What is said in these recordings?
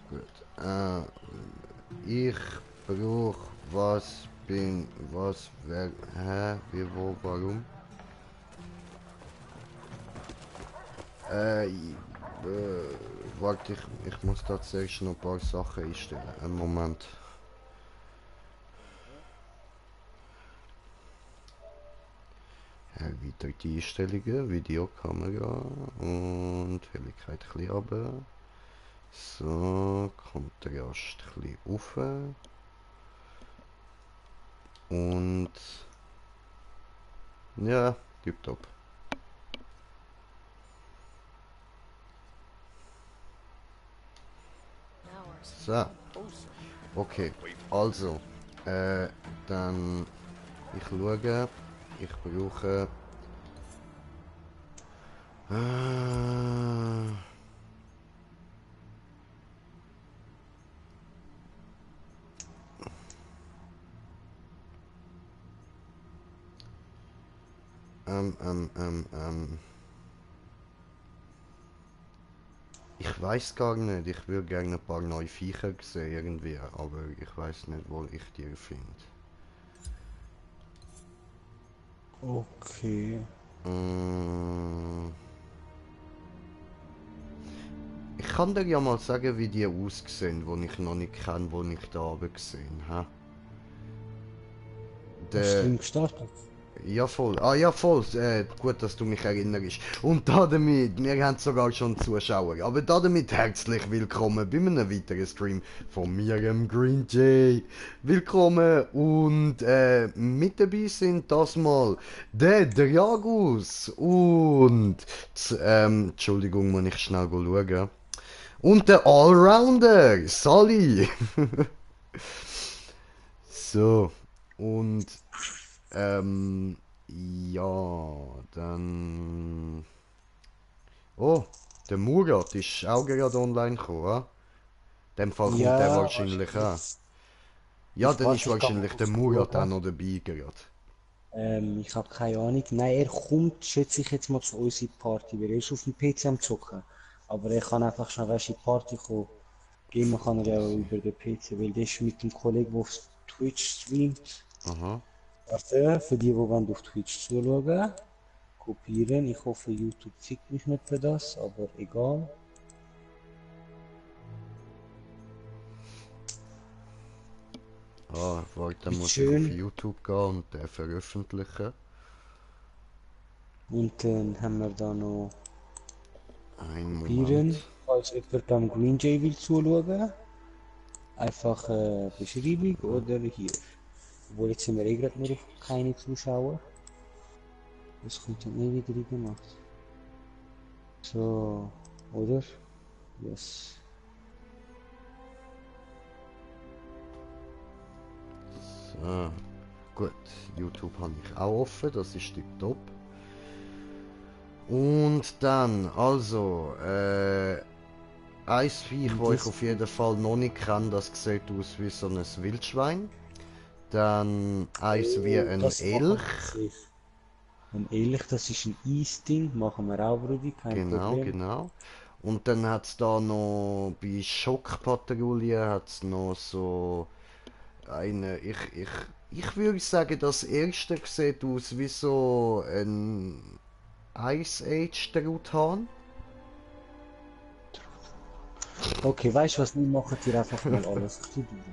Gut. Ich brauche wer, wie, wo, warum? Äh, warte, ich muss tatsächlich noch ein paar Sachen einstellen. Einen Moment. Erweiterte Einstellungen, Videokamera und Helligkeit ein bisschen runter. So, Kontrast ein bisschen rauf. Und ja, tipptopp. So, okay, also, dann ich schaue, ich brauche äh, ich weiß gar nicht, ich würde gerne ein paar neue Viecher sehen irgendwie, aber ich weiß nicht, wo ich die finde. Okay. Äh, ich kann dir ja mal sagen, wie die aussehen, die ich noch nicht kenne, die ich da oben gesehen habe. Hast du Der Stream gestartet? Ja voll. Ah ja voll. Gut, dass du mich erinnerst. Und damit, wir haben sogar schon Zuschauer. Aber damit herzlich willkommen bei einem weiteren Stream von mir, dem Green Jay. Willkommen und mit dabei sind das mal der Dragus und Entschuldigung, muss ich schnell schauen. Und der Allrounder, Sally. So, und ja, dann. Oh, der Murat ist auch gerade online gekommen. In dem Fall kommt der Ja, wahrscheinlich auch. Ja, ich dann ist warte, ich kann mal wahrscheinlich der kurz Murat auch schauen. noch dabei gerade. Ich habe keine Ahnung. Nein, er kommt, schätze ich jetzt mal zu unserer Party, weil er ist auf dem PC am Zocken. Aber er kann einfach schnell weißt, in die Party kommen. Gamen kann er ja auch über den PC, weil der ist mit dem Kollegen, der auf Twitch streamt. Aha. Warte, für die wollen auf Twitch zuschauen. Kopieren. Ich hoffe, YouTube fickt mich nicht für das, aber egal. Ah, warte, dann Ist muss ich auf schön. YouTube gehen und den veröffentlichen. Und dann haben wir da noch Einen kopieren. Moment. Falls jemand beim Green Jay will zuschauen, einfach Beschreibung oder hier. Obwohl jetzt sind wir eh gerade nur auf keine Zuschauer. Das kommt dann eh wieder gemacht. So, oder? Yes. So. Gut, YouTube habe ich auch offen, das ist tipptopp. Und dann, also, ein Viech, Und das ich das auf jeden Fall noch nicht kenne, das sieht aus wie so ein Wildschwein. Dann eins wie oh, ein das machen Elch. wir safe. Und ehrlich, das ist ein Eisding, machen wir auch, Brudi, kein Genau, Problem. genau. Und dann hat es da noch bei Schockpatrouille hat's noch so eine. Ich würde sagen, das erste sieht aus wie so ein Ice Age Truthahn. Okay, weißt du was, wir machen dir einfach mal alles ein bisschen durch.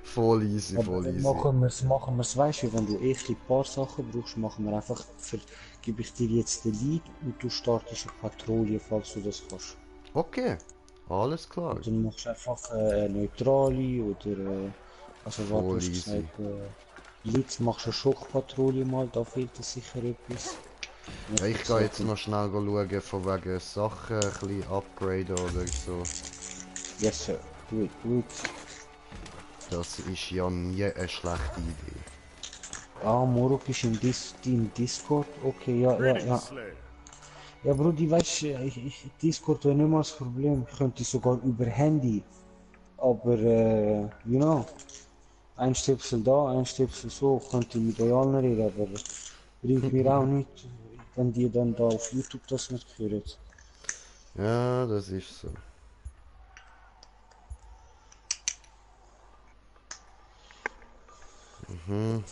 Voll easy, Aber voll dann easy. machen wir's, weißt du, wenn du eh ein paar Sachen brauchst, machen wir einfach, gebe ich dir jetzt den Lead und du startest eine Patrouille, falls du das kannst. Okay, alles klar. Und dann machst du einfach eine neutrale oder, also warte, du Voll hast easy. gesagt, Lead machst du eine Schockpatrouille mal, da fehlt dir sicher etwas. Und Ja, ich ich würde gehe jetzt sagen, noch schnell schauen, von wegen Sachen ein bisschen upgraden oder so. yes sir, do it, do it. Das ist ja nie eine schlechte Idee. Ah, Morok ist im Discord, okay, ja, ja, ja. Ja, Brudi, weißt du, Discord wäre nicht mal das Problem. Ich könnte sogar über Handy. Aber, ein Stöpsel da, ein Stöpsel so, könnte ich mit euch allen reden, aber bringt mir auch nichts, wenn die dann da auf YouTube das nicht hören. Ja, das ist so. Mhm.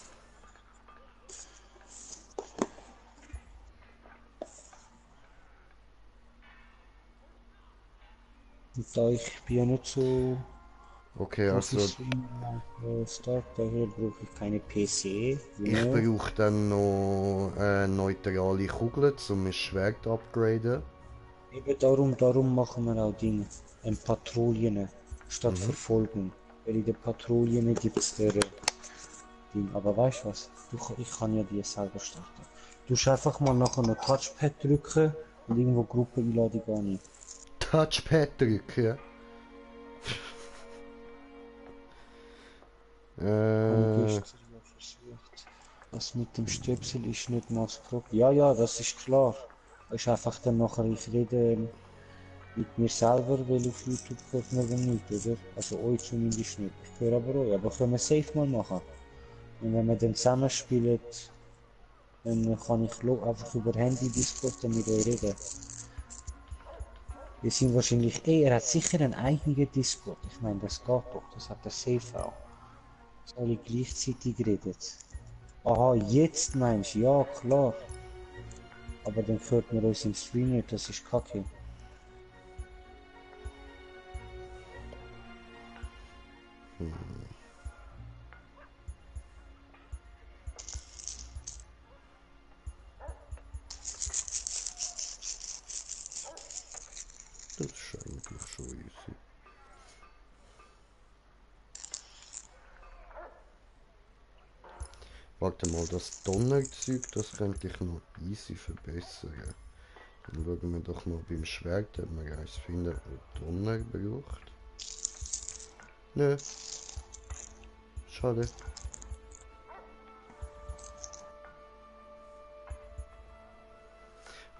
Und da ich bin ja nicht so Okay, also Profi-Streamer Start, daher brauche ich keine PC, you ich know. brauche dann noch neutrale Kugeln, um mein Schwert zu upgraden. Eben darum machen wir auch Dinge. Patrouillen statt Verfolgung. Weil in den Patrouillen gibt es der Ding. Aber weißt du was? Ich kann ja die selber starten. Du musst einfach mal nachher noch Touchpad drücken und irgendwo Gruppeneinladung annehmen. Touchpad drücken. Haben Äh, gestern ja versucht. Das mit dem Stöpsel ist nicht mal das Problem. Ja, ja, das ist klar. Es ist einfach dann nachher, ich rede mit mir selber, weil auf YouTube hört man dann nicht, oder? Also euch zumindest nicht. Ich höre aber euch. Aber können wir safe mal machen. Und wenn wir dann zusammenspielen, dann kann ich einfach über Handy Discord dann mit euch reden. Wir sind wahrscheinlich, er hat sicher einen eigenen Discord. Ich meine, das geht doch, das hat der safe auch. Dass alle gleichzeitig reden. Aha, jetzt meinst du, ja klar. Aber dann hört man uns im Stream nicht, das ist kacke. das ist eigentlich schon easy. Warte mal, das Donnerzeug, das könnte ich noch easy verbessern. Dann schauen wir doch mal beim Schwert, ob wir eins finden, das Donner braucht. Nö. Schade.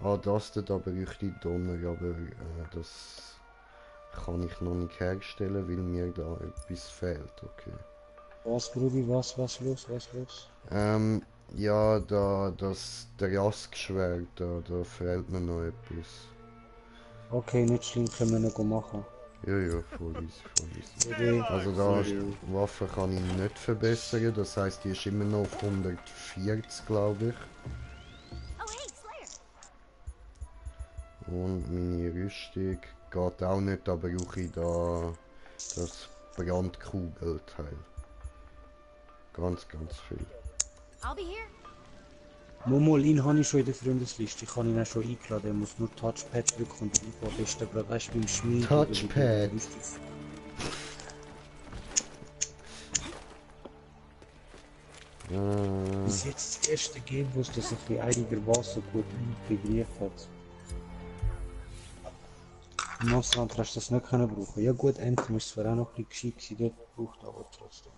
Ah, das da bräuchte ich Donner, aber das kann ich noch nicht herstellen, weil mir da etwas fehlt, okay. Was, Brudi, was los? Ja, der Jaskschwert, da fehlt mir noch etwas. Okay, nicht schlimm, können wir noch machen. Ja, ja, voll easy, voll easy. Sorry, Also sorry. die Waffe kann ich nicht verbessern, das heißt, die ist immer noch auf 140, glaube ich. Oh, hey, Slayer. Und meine Rüstung geht auch nicht, da brauche ich da das Brandkugelteil. Ganz viel. I'll be here. Momol, ihn habe ich schon in der Freundesliste. Ich habe ihn auch schon eingeladen. Er muss nur Touchpad drücken und eingehen. Am besten gerade, weißt du, beim Schmieden. oder bei Touchpad. der Rüstung. Bis jetzt das erste Game, wo es das ein bisschen einigermaßen gut integriert hat. Im Ausland hast du das nicht können brauchen. Ja gut, Anthem ist zwar auch noch ein bisschen gescheit gewesen, dort gebraucht, aber trotzdem.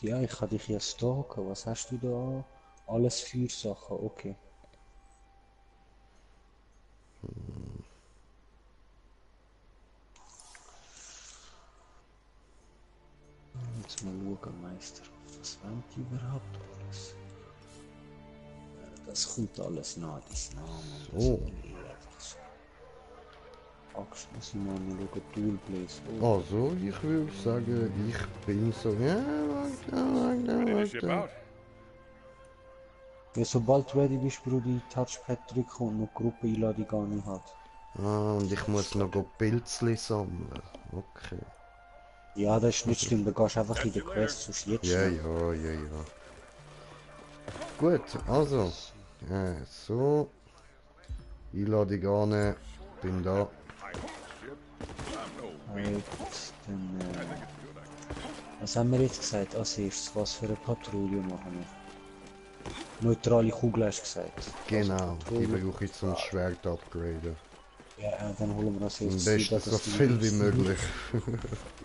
Ja, ich kann dich ja stalken. Was hast du da? Alles Feuersachen, okay. Jetzt mal schauen, Meister. Was wollen die überhaupt alles? Das kommt alles nach, dein Name. So. Axt muss ich mal schauen, Toolblaze. Also, ich würde sagen, ich bin so... Ja, Ready to ship warte. out? Ja, sobald du ready bist, Brudi, Touchpad drücken und noch Gruppeneinladung an hat. Ah, und ich muss noch Pilzli sammeln. Okay. Ja, das ist nicht schlimm, da gehst du einfach in der Quest, sonst jetzt Ja, schnell. ja. Gut, also. So. Einladung an. Bin da. Halt, dann, was haben wir jetzt gesagt als erstes? Was für eine Patrouille machen wir? Neutrale Kugel hast du gesagt. Genau. Also Die Patrouille. brauche ich zum Schwert upgraden. Ja, dann holen wir als Am erstes besten wieder, so dass die viel wie nächsten- möglich.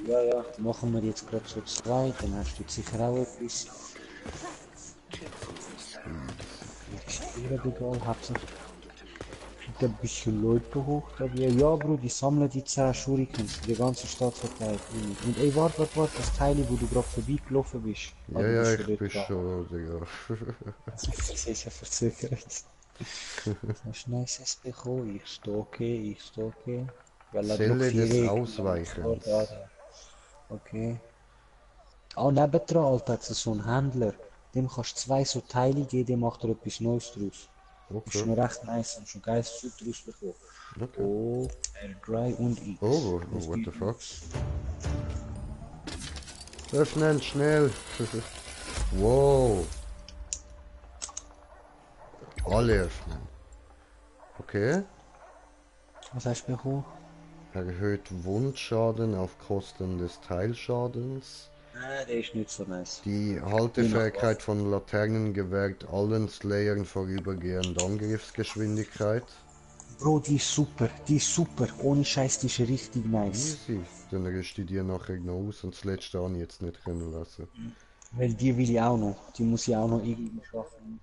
Ja, machen wir jetzt gerade so zwei, dann hast du jetzt sicher auch etwas. Mir ist egal, Hauptsache gibt ein bisschen Leute hoch, glaube ich. Ja, Bro, die sammeln die 10 Shurikens, die ganze Stadt verteilt. Und ey, warte, das Teil, wo du gerade vorbeigelaufen bist. Ah, Ja, du ja, bist ich schon dort bin dran. schon, Digga. Das ist ja verzögert. Hast du Nices bekommen? Ich stalke. Weil er Druck Zelle 4 des da, Ausweichens. da. Okay. Ah, nebendran, Alter, hat es so einen Händler. Dem kannst du 2 so Teile geben, der macht er etwas Neues draus. Ist Okay, schon recht nice und schon geiles Zeug draus bekommen. okay. Oh, R3 und X. Oh, Auf what die the fuck? X. Öffnen, schnell. Wow. Alle öffnen. Okay. Was hast du bekommen? Erhöht Wundschaden auf Kosten des Teilschadens. Nein, der ist nicht so nice. Die Haltefähigkeit von Laternen gewährt allen Slayern vorübergehend Angriffsgeschwindigkeit. Bro, die ist super. Ohne Scheiß, die ist richtig nice. Easy. Dann rüste ich dir nachher noch aus und das letzte habe ich jetzt nicht können lassen. Weil die will ich auch noch. Die muss ich auch noch irgendwie schaffen.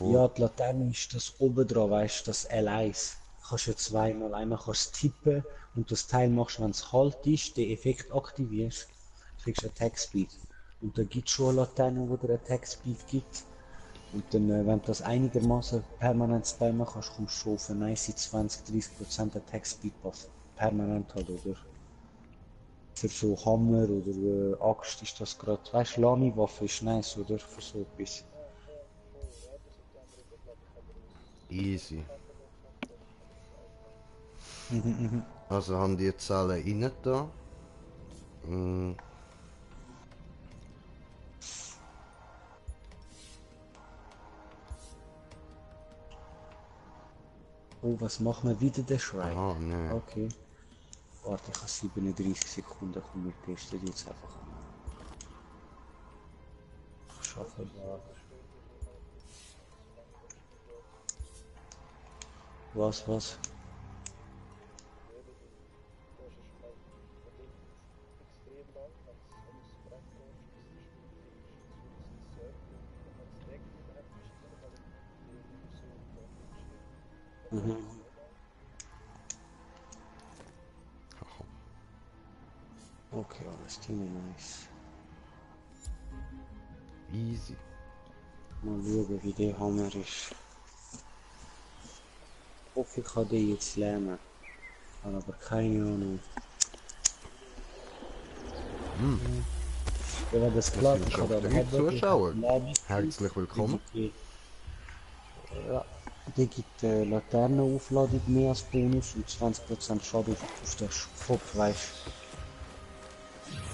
Ja, die Laterne ist das oben dran, weißt du, das L1. Kannst du zweimal, einmal kannst du tippen und das Teil machst, wenn es kalt ist, den Effekt aktivierst, kriegst du Attack Speed. Und da gibt es schon eine Laterne, wo der Attack Speed gibt. Und dann, wenn du das einigermaßen permanent zweimal kannst, kommst du schon auf eine nice 20-30% Attack Speed Buff. Permanent halt, oder? Für so Hammer oder Axt ist das gerade. Weißt du, Lami-Waffe ist nice, oder? Für so etwas. Easy. Also haben die Zahlen rein da. Oh, was machen wir? Wieder der Shrine? Ah, ne. Okay. Warte, ich habe 37 Sekunden. Komm, wir testen jetzt einfach an. Ich schaffe da. Was? Okay, alles ziemlich nice. Easy. Mal schauen, wie der Hammer ist. Ich hoffe, ich kann den jetzt lernen. Ich habe aber keine Ahnung. Ja, wenn das klappt, ich habe drei Zuschauer. Herzlich willkommen. Ja, der gibt Laternenaufladung mehr als Bonus und 20% Schaden auf den Kopf, weißt du.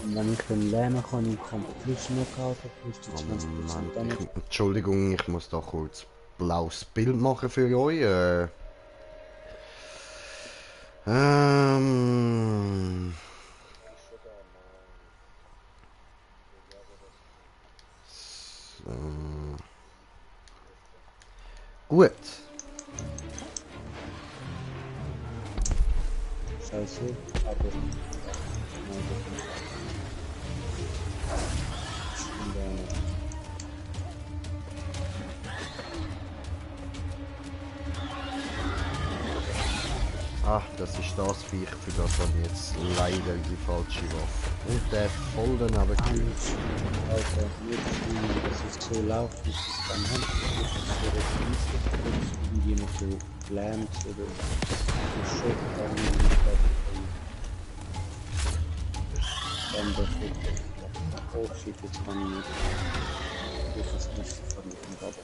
Und wenn ich dann lernen kann, im Kampf plus Knockout, plus die 20% Damage. Entschuldigung, ich muss da kurz blaues Bild machen für euch. So. Gut. Scheiße, aber... Ah, das ist das Viech, für das habe ich jetzt leider die falsche Waffe. Und der voll daneben gekühlt. Alter, das ist so laut, das ist beim Hand, irgendwie noch so bland oder so Schock, dann der Foto. Oh shit, jetzt kann ich nicht. Das ist nicht von dem Gabel.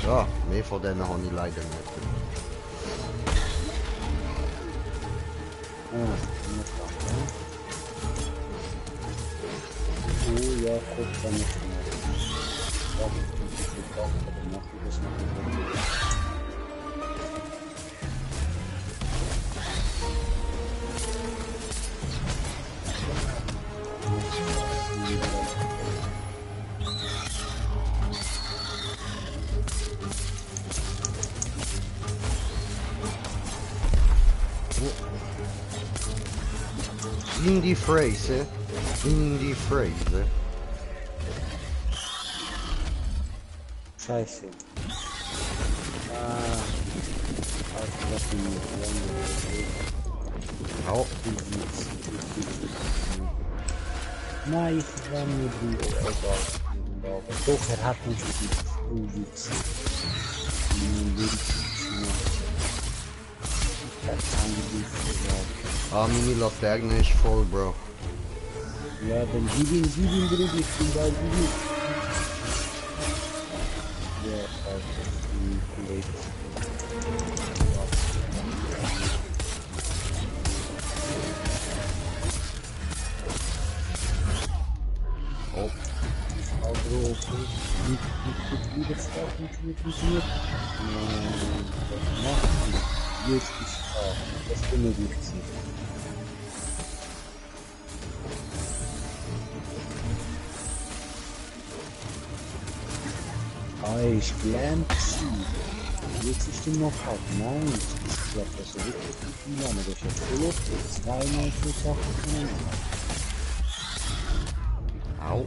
Ja, mehr von denen habe ich leider nicht. Oh ja, guck da nicht mehr. Ja, das ist ein Tag, aber mach ich das noch. In die Phrase. In die Phrase. Scheiße. Ah. Alter, was bin ich? Au. Nein, ich war nicht gut. Aber doch, er hat mich nicht so Ah, meine Laterne ist voll, Bro. Ja, dann gib ihn Bruder, ich bin bei dir. Ja, Alter, ich bin Oh. Also, nicht wieder stark, nicht funktioniert. Was macht die? Jetzt ist stark. Das bin ich nicht sicher. Ah, ich gelernt sie. Jetzt ist die Knockout. Nein, ich glaube, das ist wirklich viel an. Das ist jetzt voll auf. Zweimal so Sachen können. Au.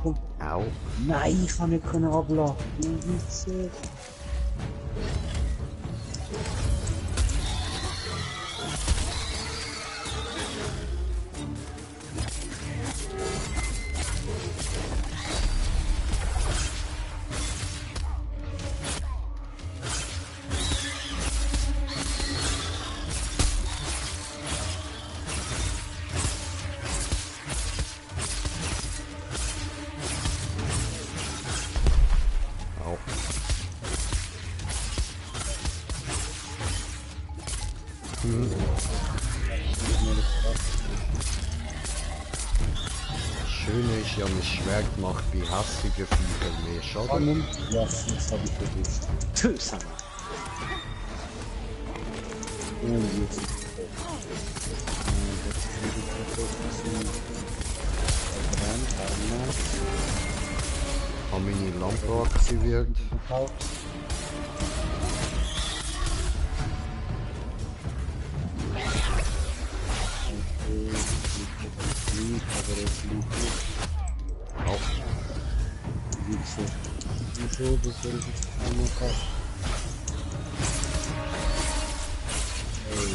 Komm. Au. Nein, ich kann nicht abladen. Du Witze. Au. Schöne ist ja ein Schwert macht bei hässigen Viechern mehr Schaden. Spannend. Ja, das habe ich gewusst. Tschüss, Hammer. Und jetzt ist es tot. Jetzt ist es tot. Habe meine Lampe aktiviert. Au. Witze. Wieso, das soll ich jetzt einmal kaufen? Ey,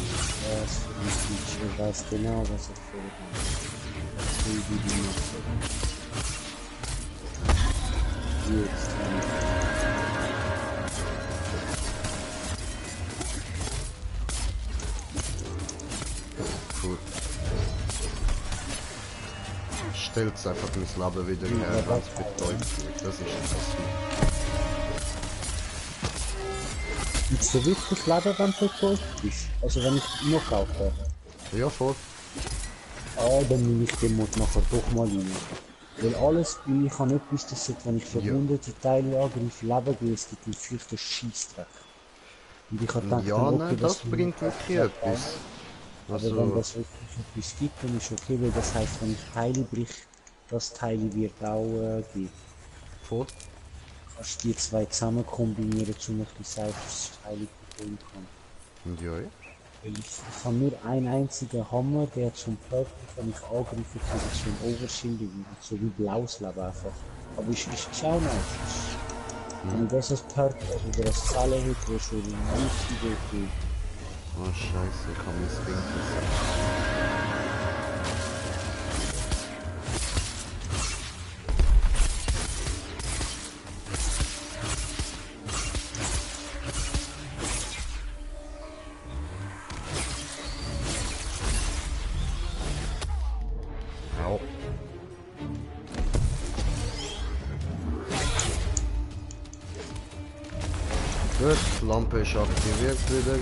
was für ein Feature. Ich weiß genau, was ich vorhabe. Das will die machen. Jetzt, Cool. Stellt's einfach mein Leben wieder her, wenn es betäubt wird. Das ist das. Gibt's da wirklich Leben, wenn du tot bist? Also wenn ich noch kaufe? Ja, voll. Ah, dann nehme ich den Mod nachher doch mal rein. Weil alles, weil ich habe etwas, das sagt, wenn ich verwundete Teile angreife, Leben gehe, es gibt einen fürchten Scheissdreck. Und ich habe gedacht, Ja, okay, nein, das bringt wirklich etwas. Aber wenn Also, das wirklich etwas gibt, dann ist okay, weil das heisst, wenn ich Teile brich, das Teile wird auch geben. voll. Kannst die zwei zusammen kombinieren, um ein bisschen selbst Teile bekommen kann. Ja, ja. Weil ich habe nur einen einzigen Hammer, der zum Purple, wenn ich angreife, kann ich so ein Overshield wieder, so wie blaues Leben einfach. Aber ich schau mal. Wenn ich das als Purple, also das Zahlen hätte, wäre schon richtig okay. Oh Scheiße, ich habe mein Ding versaut. Au. Gut, die Lampe ist aktiviert wieder.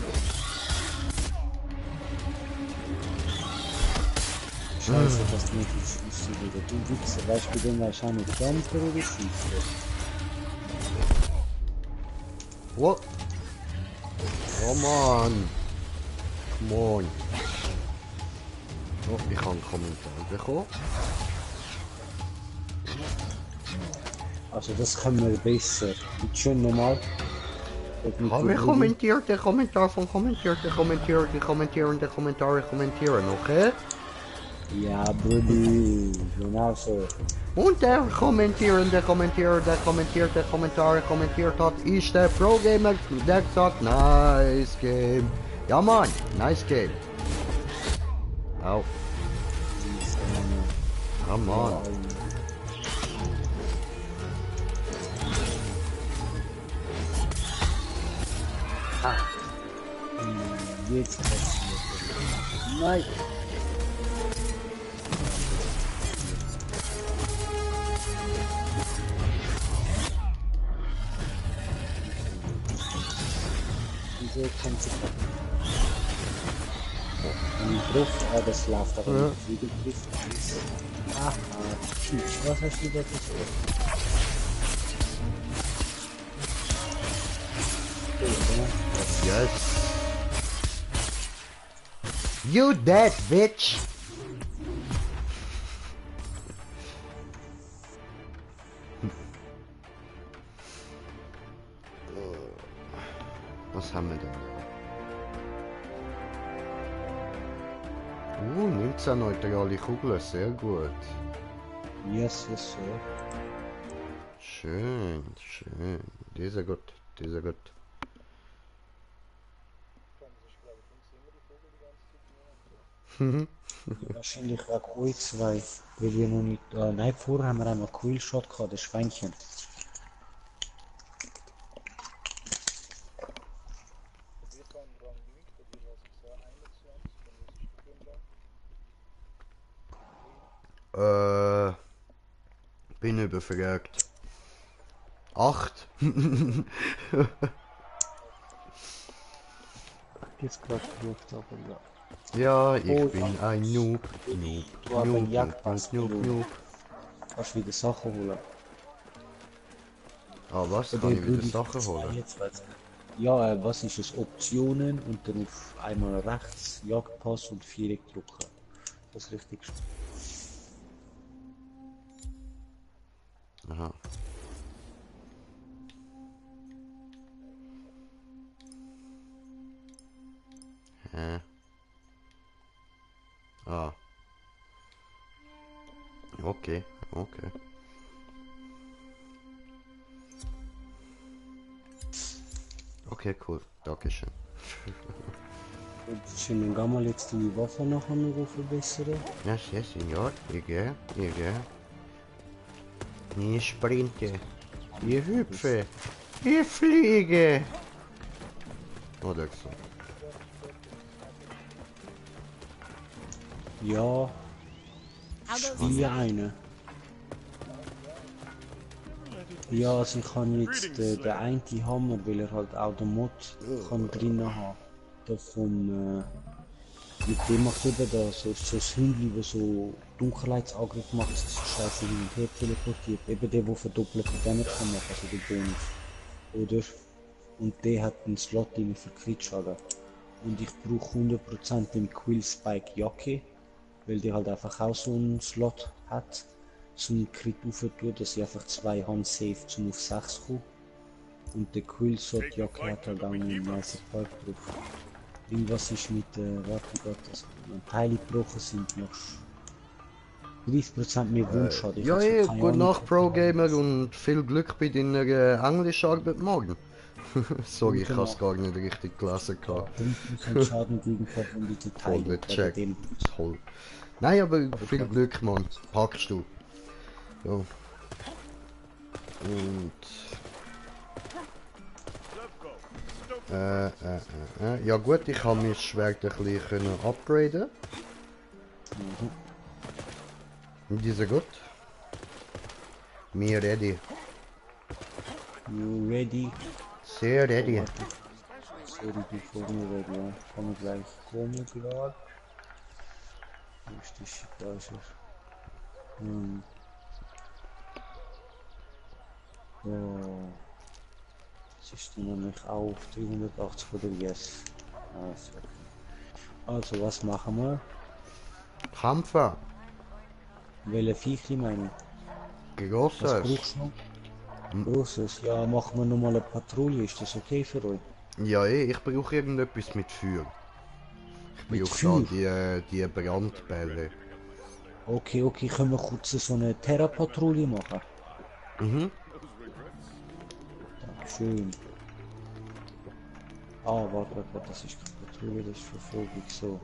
Scheiße, dass du nicht schießt wieder. Du Wichser, weißt du denn wahrscheinlich Jumper oder Schießer? What? Oh Mann! Come on! Oh, ich habe einen Kommentar bekommen. Also das können wir besser. Jetzt schön nochmal. Habe ich kommentiert, der Kommentar von kommentiert, der kommentiert, die kommentieren, der Kommentare kommentieren, okay? Ja, Brudi, genau so. Und der kommentiert, der kommentiert, der kommentiert, der Kommentare kommentiert hat, ist der Pro-Gamer, der gesagt, nice game. Ja Mann, nice game. Au. Ja Mann. Jetzt passiert es. Nein. Wieso kommt sie drauf? Ein Griff, das läuft aber Ja. nicht. Flügelgriff. Aha, tschüss. Was hast du da gesagt? Yes. You dead, bitch. Was haben wir denn da? 19 neutrale Kugeln, sehr gut. Yes, yes, sir. Schön, schön. Dieser gut, dieser gut. Wahrscheinlich wegen euch zwei, weil wir noch nicht. Nein, vorher haben wir einmal Quillshot gehabt, das Schweinchen. Bin überfragt. 8. Jetzt gerade geschaut, aber ja. Ja, ich Oh, bin ja. ein Noob. Noob, Du hast einen Noob, Jagdpass Noob, Noob, geholt. Noob. Kannst wieder Sachen holen. Ah, was? Bei Kann dir ich wieder würde Sachen holen? 22. Ja, was ist es? Optionen und dann auf einmal rechts Jagdpass und Viereck drücken. Das richtig. Aha. Hä? Ah. Okay, okay. Okay, cool. Dankeschön. Und schön, dann mal jetzt die Waffe noch einmal verbessern. Ja, yes, senor. Ich gehe, ich gehe. Ich sprinte. Ich hüpfe. Ich fliege. Oder so. Ja, How goes wie eine. Ja, also ich kann jetzt den einen Hammer, weil er halt auch den Mod kann drinnen haben. Da vom, mit dem macht eben da so das Hündchen, das so Dunkelheitsangriff macht, das ist scheiße hin und her teleportiert. Eben der, der verdoppelt Damage kann machen, also der Bonus. Oder? Und der hat einen Slot drin für Crit-Schaden. Und ich brauche 100% den Quill Spike Jacke, weil der halt einfach auch so einen Slot hat. Zum Crit aufzutun, dass ich einfach 2 Hand safe zum auf 6 kommen. Und der Quill Shot Jacke hat halt auch einen nice Perk drauf. Irgendwas ist mit, warte Gott, also, wenn Teile gebrochen sind, machst du 30% mehr Wundschaden. Ich Ja, hab zwar eh, keine gute Ahnung, Nacht, Pro-Gamer, und viel Glück bei deiner Englischarbeit morgen. Sorry, ich Gute hab's Nacht. gar nicht richtig gelesen gehabt. 5% Schaden gegen verwundete Voll Teile. gecheckt. Dem Toll. Nein, aber viel Glück, Mann. Packst du. Ja. Und... Ja gut, ich habe mein Schwert ein bisschen können upgraden. Diese gut. Mir ready. You ready? Sehr ready. Sorry, bevor wir ready, ja. Kann ich gleich kommen gerade. Wo ist die Shit, da ist er. Oh. Jetzt ist die nämlich auf 380 oder yes. Also, was machen wir? Kämpfen. Welche Viechli meine ich? Was Grosses. brauchst du noch? Großes, ja, machen wir nochmal eine Patrouille, ist das okay für euch? Ja, ich brauche irgendetwas mit Feuer. Ich Mit brauche da Feuer? die Brandbälle. Okay, okay, können wir kurz so eine Terra-Patrouille machen? Mhm. Dankeschön. Ah, warte, das ist keine Patrouille, das ist Verfolgung, so.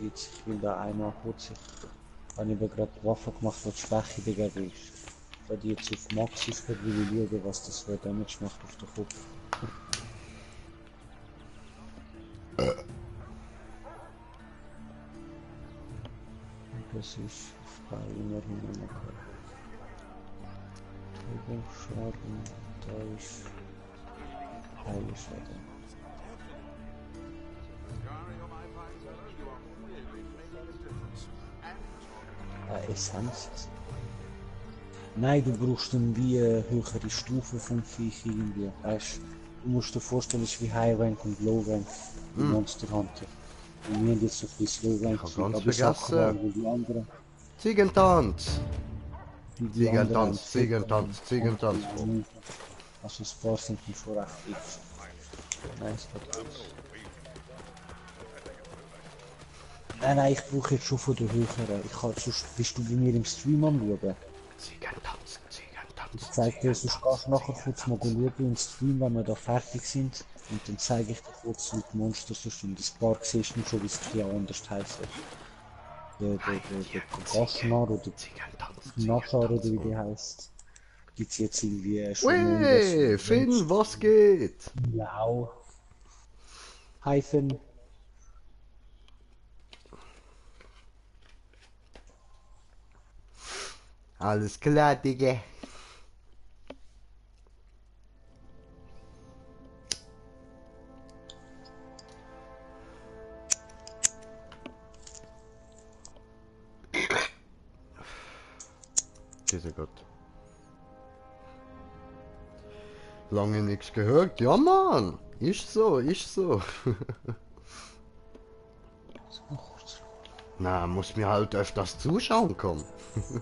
Jetzt, ich will da einmal kurz, ich habe eben gerade die Waffe gemacht, die Schwäche dagegen ist. Da die jetzt auf Max ist, will ich schauen, was das für Damage macht auf den Kopf. Das ist auf Beiner hineingekommen. Schaden, da ist Heilschaden. Essenz. Nein, du brauchst dann wie eine höhere Stufe vom Viech irgendwie. Weißt, du musst dir vorstellen, es ist wie High Rank und Low Rank im Monster Hunter. Und wir haben jetzt auf das Low Rank, Ich hab ganz aber ich sag vergessen. klar, weil die anderen, Ziegentanz! die anderen Ziegentanz, Ziegentanz, Ziegentanz. Also das paar sind die schon recht dick. Nice, nein, ich brauche jetzt schon von der höheren. Ich kann, sonst bist du bei mir im Stream am schauen. Ziegentanz, Ziegentanz. Ich zeige dir, sonst kannst du nachher kurz mal schauen im Stream, wenn wir da fertig sind. Und dann zeige ich dir kurz, wie die Monster so sind. Das Paar siehst du schon, wie es ein anders heisst. Der Gaschnar oder Naschar oder wie der heisst. Gibt's jetzt irgendwie schon Wey, Finn, was geht? Wow. Hi Finn. Alles klar, Digga. Dieser Gott. Lange nichts gehört. Ja, Mann. Ist so, ist so. Na, muss mir halt öfters zuschauen kommen.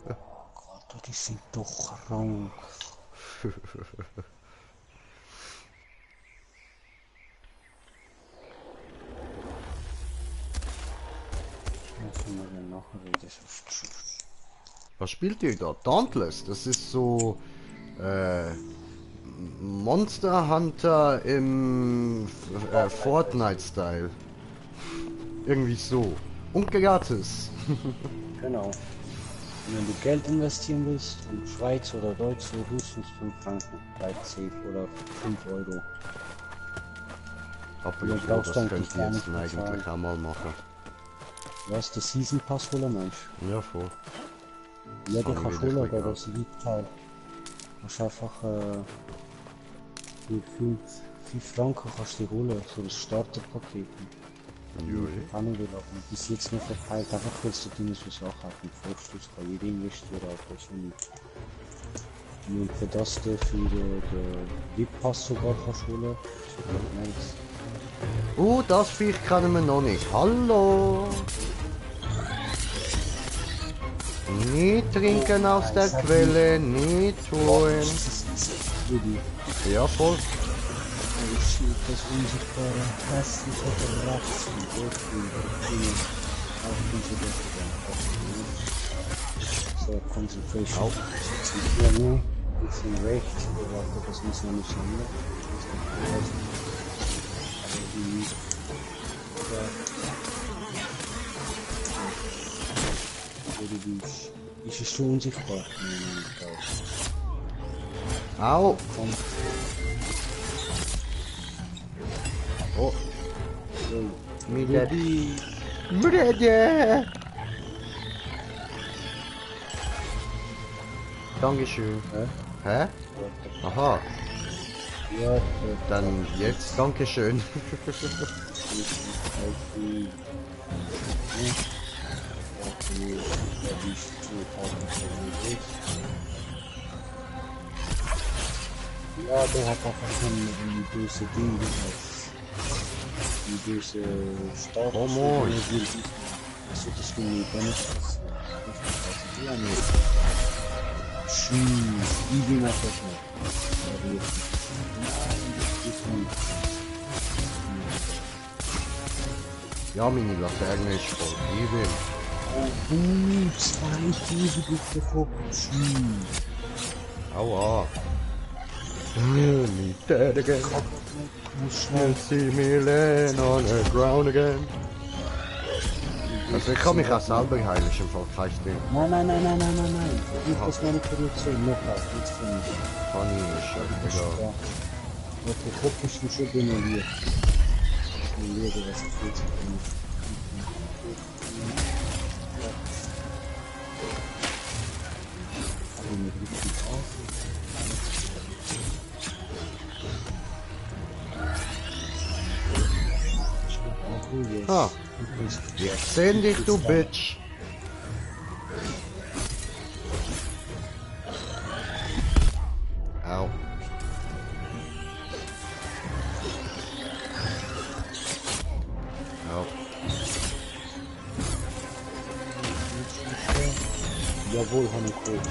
Gott, die sind doch krank. Müssen wir dann nachher wieder so. Was spielt ihr da? Dauntless? Das ist so Monster Hunter im Fortnite-Style. Irgendwie so. Und gratis. Genau. Und wenn du Geld investieren willst, in Schweiz oder Deutsch, so höchstens 5 Franken, bleibt safe oder 5 Euro. Aber Ja, ich glaube, brauchst das du könnt eigentlich ihr gar jetzt nicht bezahlen. eigentlich auch mal machen. Was, der Season Pass holen meinst Ja, voll. du? Ja, den Fangen kannst wir du holen, wirklich aber an. das liegt halt. Du kannst einfach für 5 Franken kannst du die holen, so das Starterpaket. Kann ich will, aber bis jetzt nur verteilt, einfach weil du drin so Sachen hast. Mit Vorschuss kann jeder investieren, aber das ist nicht. Und für das du für den VIP-Pass sogar kannst holen, das ist wirklich nice. Das Viech kennen wir noch nicht. Hallo! Nicht trinken aus der Quelle, nicht tun. Ja, voll. Das unsichtbare, hässliche Rechts und Durchführung auf diese Definition. So, Concentration. Auf. Ja, ne? Bisschen rechts, aber das muss man nicht schauen. Aber die... Ja. Oder die... Ist es schon unsichtbar? Nein, Au! komm. Oh, So. mi dead. Die... Brede! Dankeschön. Hä? Aha, Ja, dann jetzt Dankeschön. Ja, der hat einfach ein böse Ding die böse Stadt. Oh, moin. So, das will ich gar nicht. Ja, nee. Tschüss. Ich bin einfach schnell. Ja, richtig. Nein, das ist nicht. Ja, meine Laterne ist voll. Ich will. Oh, 2000 auf den Kopf. Tschüss. Aua. Me dead again. Muss schnell. You see me laying on the ground again. Also ich kann mich auch selber heilen, ist im Fall kein Ding. Nein. Ich das noch nicht produzieren. Noch was, jetzt finde ich. Kann ich, ist ja egal. Ja. Und der Kopf ist dann schon demoliert. Demoliert, was ich jetzt finde. Aber nicht richtig aus. Ah, ich seh dich, du Bitch. Au. Au. Jawohl, habe ich geholt.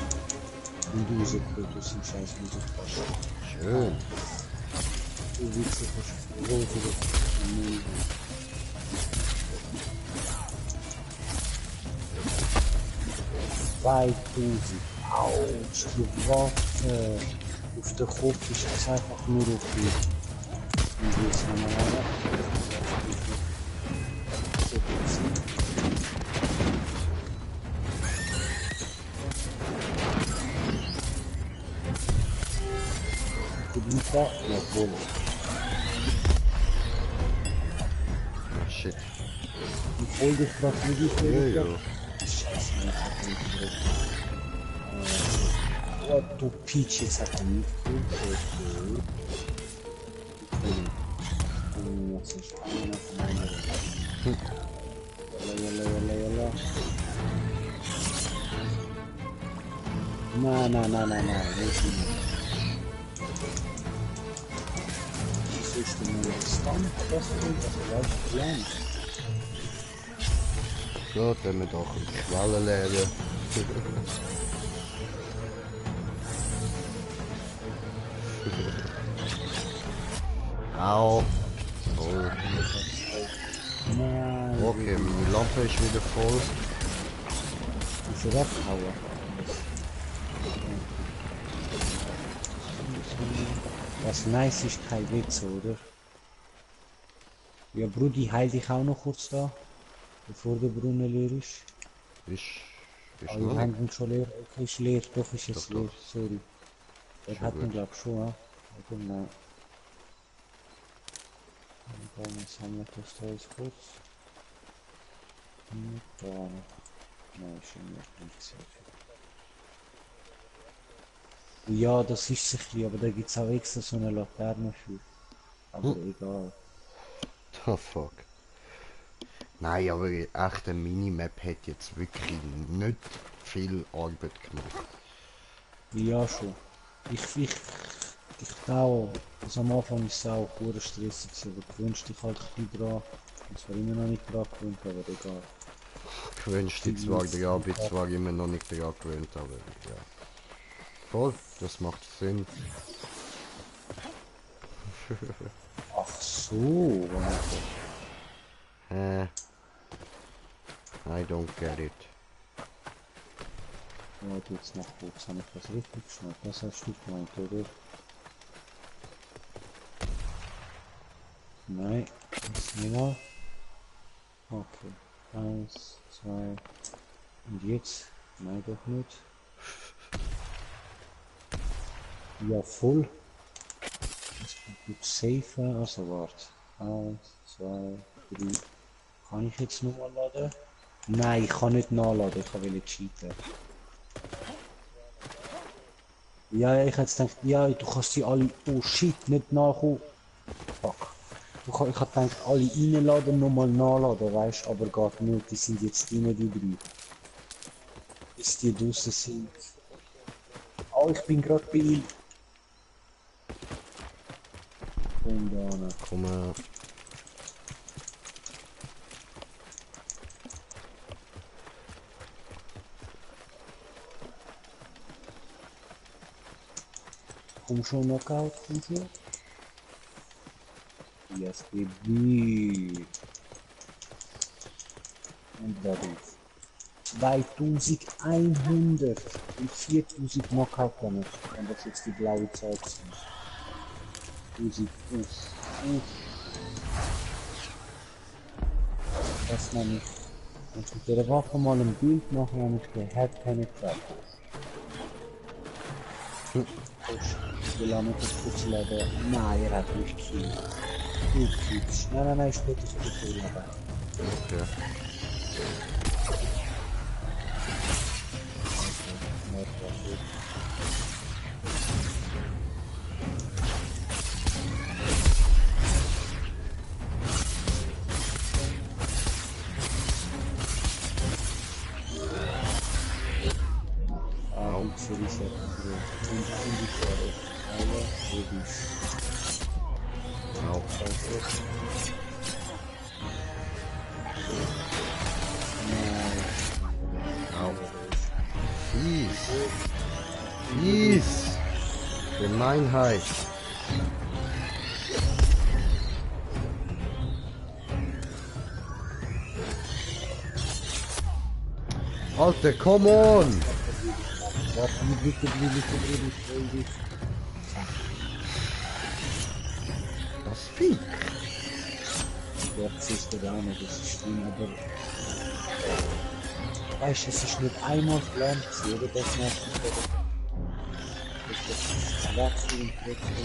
Und du rausgeholt aus dem scheiß Musiktasche. Schön. Du Witze, hast du rote. 2000. Autsch, die Waffe. Auf der Kopf ist das einfach nur okay. Und jetzt haben wir alle. So geht's. Kubita, jawohl. Ah, shit. Ich hol dich grad nicht, Ja, ja. Scheiße, jetzt hat er nicht gedrückt. Oh, du Peach, jetzt hat er nicht gedrückt. Okay. Jetzt ist einer von meiner. Jalla. Nein, nicht mehr. Was ist denn mein Stand? Das läuft klein. Gut, wenn wir doch in die Quelle lernen. Au. Voll. Nein. Okay, meine Lampe ist wieder voll. Diese Webpower. Was nice ist, kein Witz, oder? Ja, Brudi, heil dich auch noch kurz da, bevor der Brunnen leer ist. Ist Ah, noch wir haben nicht. ihn schon leer. Okay, ist leer. Doch, ist jetzt Doch, leer. doch. Sorry. Er Schon hat ihn, gut. glaub ich, schon, ja. Genau. Und dann sammelt das da jetzt kurz. Und da noch. Nein, ist nicht sehr viel. Ja, das ist sicher, aber da gibt es auch extra so eine Laterne für. Aber egal. The fuck. Nein, aber echt eine Minimap hat jetzt wirklich nicht viel Arbeit gemacht. Ja, schon. Ich auch. Also am Anfang ist es auch pure stressig, aber du gewöhnst dich halt ein bisschen dran. Ich zwar immer noch nicht dran gewöhnt, aber egal. Gewünscht dich zwar dran, bin zwar immer noch nicht dran gewöhnt, aber ja. Voll, das macht Sinn. Ach so, I don't get it. warte jetzt noch kurz, habe ich das richtig geschnappt? Das hast du gemeint, oder? Nein, das nicht mal. Okay, 1, 2 und jetzt? Nein, doch nicht. Ja, voll. Das kommt gut safe, also warte. 1, 2, 3. Kann ich jetzt nochmal laden? Nein, ich kann nicht nachladen, ich will cheaten. Ja, ich hätte jetzt gedacht, ja, du kannst sie alle, oh shit, nicht nachkommen. Fuck. Ich hab gedacht, alle reinladen, nochmal nachladen, weißt du, aber geht nicht, die sind jetzt drin, die drei. Bis die draussen sind. Oh, ich bin gerade bei ihm. Und dann. Komm mal. Komm schon, Knockout, komm schon. Yes, baby. Und da ist 2100 und 4000 Knockout Damage. Und das ist jetzt die blaue Zahl. 1000, uff. Das nenne ich. Wenn ich mit der Waffe mal ein Bild mache, dann ist der Head Penetrator. Ich will auch nicht das Putz leider. Nein, er hat mich gekillt. Gut, gut. Nein, ich will das Putz leider. Okay. Für die Set. Und die Pferde. Alle Babys. Au. Au. Fies. Fies. Gemeinheit. Alter, come on! Warte, bitte. Das Vieh. Jetzt ist der eine, das ist schlimm, aber... Weißt du, es ist nicht einmal gelernt, oder? Das macht nicht, oder? Das ist Wechsel und Wechsel.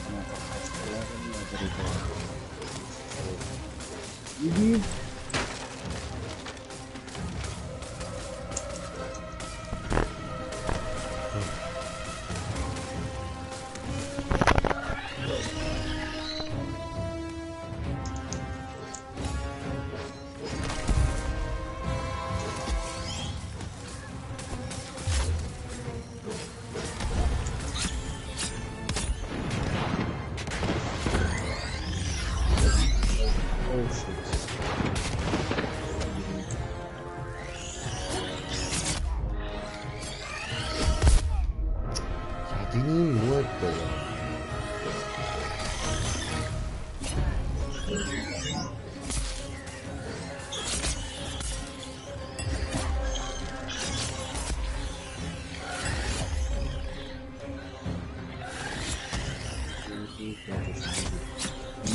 Einfach fast lernen, aber egal. Ibi? Oh shit. Ja, die Mutter.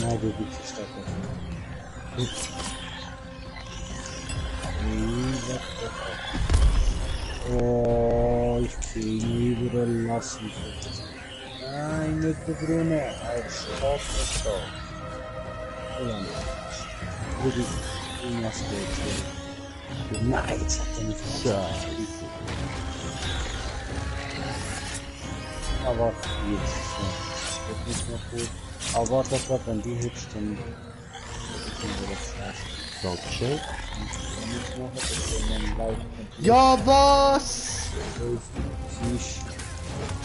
Nein, du bist es doch nicht. Oh, ich kriege überall lassen. Nein, nicht der Grüne. Er steht nicht da. Oder würde ich irgendwas geht. Nein, jetzt hat er nicht Scheiße. Aber jetzt ist es wird nicht mehr gut. Aber warte, warte, wenn die hübsch, dann kriegen wir das erst. Dankeschön. Nicht machen, dass wir dann live Ja, was?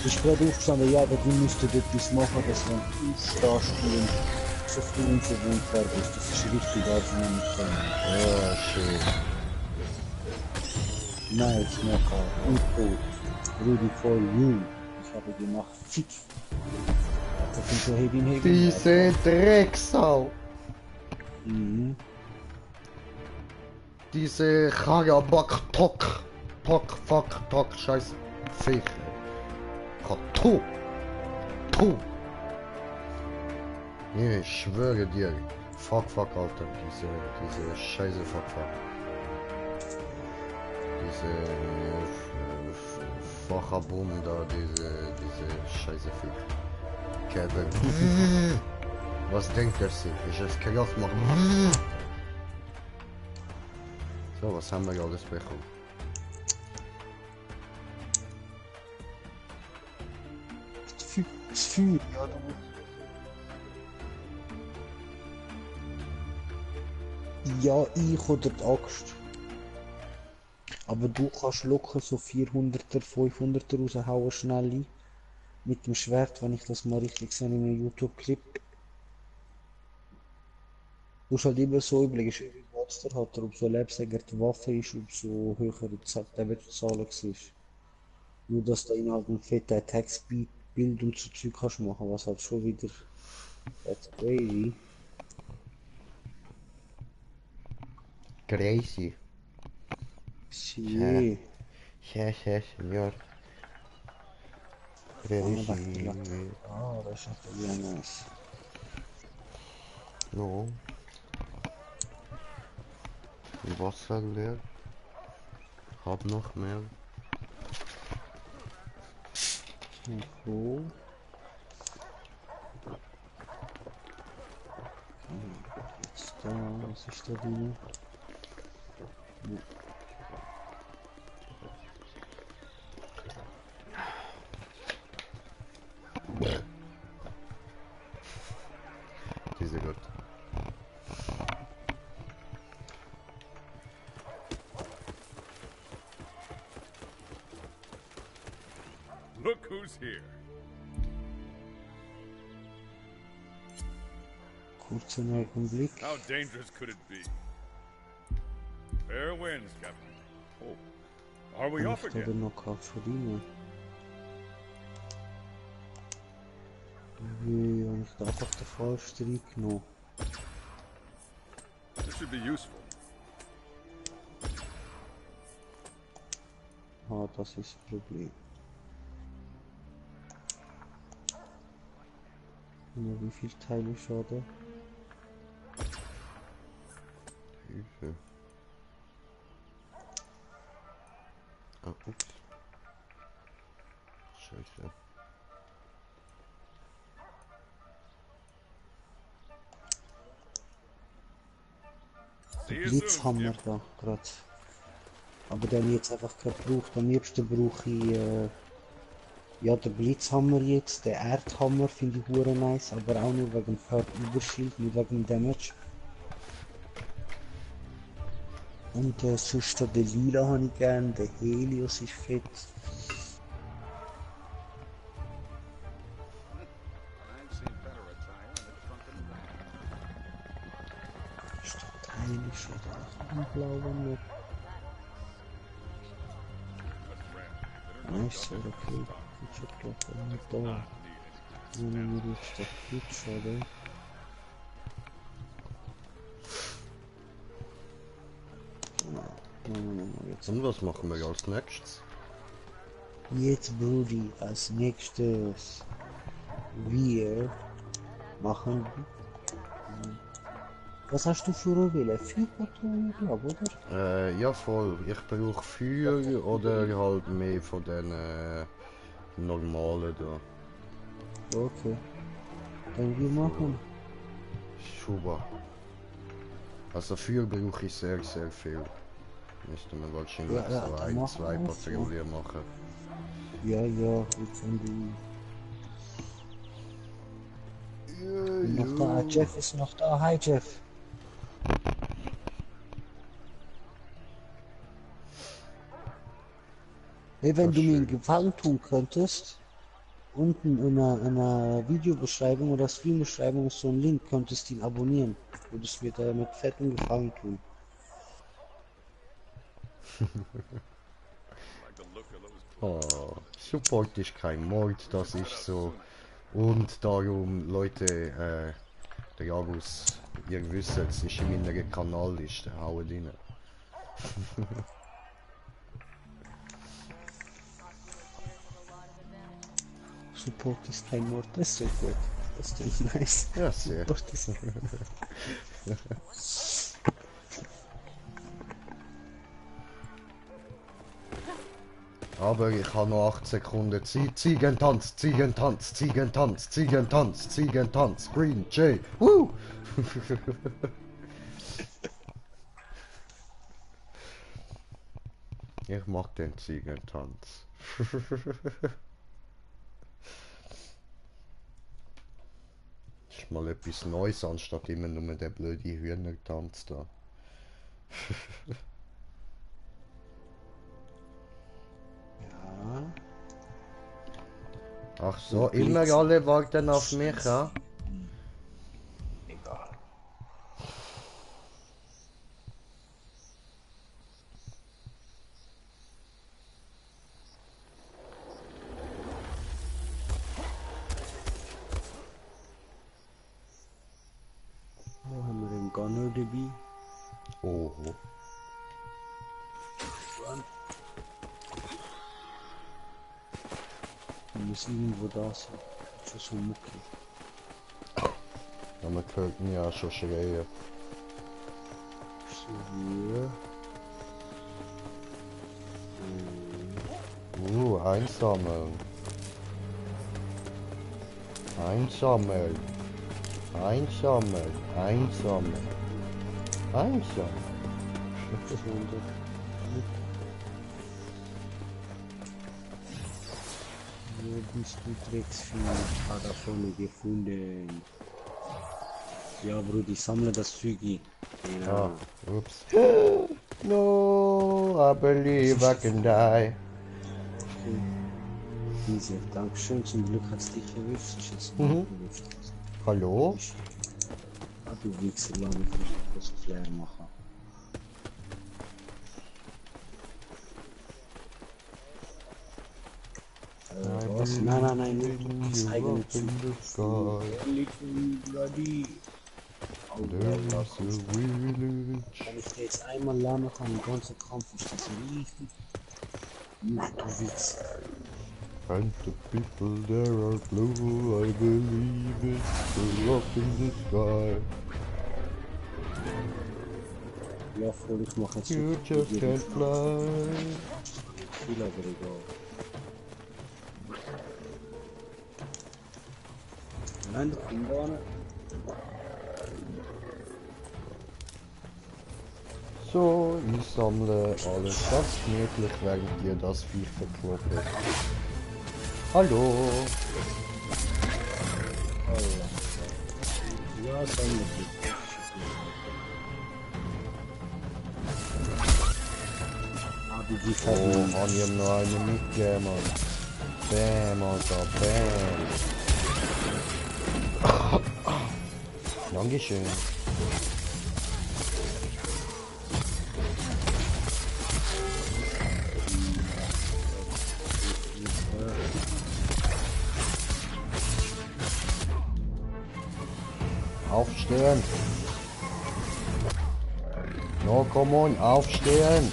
Ich bin gerade aufgestanden, ja, aber du müsstet etwas machen, dass wenn du aufstehst und so viel unverwohnt bist. Das ist richtig, also nicht können. Ja, schön. Nice, Knockout und tot. Rudy for you. Ich habe gemacht, fick. Das sind so Hebin. Diese Drecksau. Mhm. Diese Chagabak Tok. Tok, fuck, Tok, scheiß Viech. Tu. Tu. Nee, ich schwöre dir. Fuck, Alter. Diese scheiße Fuck. Diese Fachabum da, diese scheiße Viech. Kevin. Was denkt er sich? Ich es Chaos machen. So, was haben wir alles bekommen? Das Feuer, ja, ja, ich oder die Axt. Aber du kannst locker so 400er, 500er raushauen, schnell mit dem Schwert, wenn ich das mal richtig sehe in einem YouTube-Clip. Du musst halt immer so überlegen, Monster hat er, umso lebendiger die Waffe ist, umso höher der wird die Zahl ist. Nur dass du ihn halt einen fetten Attack-Speed, Bild und so Zeug kannst machen, was halt schon wieder... That's crazy. Crazy. Shit. Ja, Senor. Crazy. Ah, das ist natürlich nice. No. Wasser leer. Hab noch mehr. So. Jetzt da, was ist da drin? Diese gut. Look who's here. Kurzen Augenblick. How dangerous could it be? Fair winds, Captain. Oh, are we off Ich habe again? noch keine verdienen. Wie habe ich da einfach den falschen reingenommen? This should be useful. Ah, das ist das Problem. Nur wie viel Teile schade? Hilfe. Ah, ups. Scheiße. See you Blitzhammer soon. da, gerade. Aber den jetzt einfach gebraucht. Am liebsten brauche ich ja den Blitzhammer jetzt. Den Erdhammer finde ich hure nice, aber auch nur wegen dem Überschild, nicht wegen dem Damage. Und sonst den Lila habe ich gern, der Helios ist fett. Ist der Teil oder ein blauer noch? Nice, okay. Ich hab doch nicht da. Wenn mir jetzt der Flutsch, oder? Jetzt. Und was machen wir als nächstes? Jetzt, Brudi, als nächstes wir machen. Was hast du für eine Wille? 4 Patronen, glaube ich, oder? Ja voll. Ich brauche Feuer oder halt mehr von den normalen da. Okay. Dann wir machen. Schuba. Also Feuer brauche ich sehr viel. Müsste man wahrscheinlich Ja, so dann machen zwei wir es so. Patrouillen machen. Ja, jetzt sind die. Noch da, Jeff ist noch da. Hi, Jeff. Hey, wenn Das du mir einen schön. Gefallen tun könntest, unten in einer Videobeschreibung oder Streambeschreibung ist so ein Link, könntest ihn abonnieren. Würdest mir da mit fetten Gefallen tun. Oh, Support ist kein Mord, das ist so. Und darum, Leute, der Jagus, ihr wisst, es ist in meiner Kanalliste, haut rein. Support ist kein Mord, das ist so gut. Das ist nice. Ja, sehr. Support ist Aber ich habe noch 8 Sekunden Zeit. Ziegentanz, Ziegentanz, Ziegentanz, Ziegentanz, Ziegentanz, Green J. Woo! Ich mag den Ziegentanz. Ist mal etwas Neues, anstatt immer nur der blöde Hühnertanz da. ja. Ach so, immer alle warten auf mich, ja? Egal. dabei. Oho. Die muss irgendwo da sein. Schon so muckig. Ja, man hört mich ja schon schreien. So hier. Einsammeln. Einsammeln. Einsammeln. Einsammeln. Einsammeln. Wo bist du Drecksvieh? Ah, da vorne gefunden. Ja, Brudi, sammle das Zügi. Genau. Ah, ups. No, I believe I can die. Easy, Dankeschön. Zum Glück hat es dich erwischt. Ich jetzt Mhm. erwischt. Hallo? Ah, du Wichser, lass mich das Flair machen. Was? Nein, nur du bist eigentlich zu bloody. There's a village. Wenn ich dir jetzt einmal lernen kann, den ganzen Kampf ist das richtig. Du Wichser. And the people there are blue, I believe it's up in the sky. Ja, Freund, ich mache jetzt You nicht just can't fly. viel, aber egal. Nein, du kommst da nicht. So, ich sammle alles ganz gemütlich, während ihr das Viech verkloppen. Hallo! Ja, sammle dich. Ah, du die Oh, Verwirrung. habe ich ihm noch einen mitgegeben, Mann. Bam, Alter, bam. Dankeschön. Aufstehen! No, come on, aufstehen!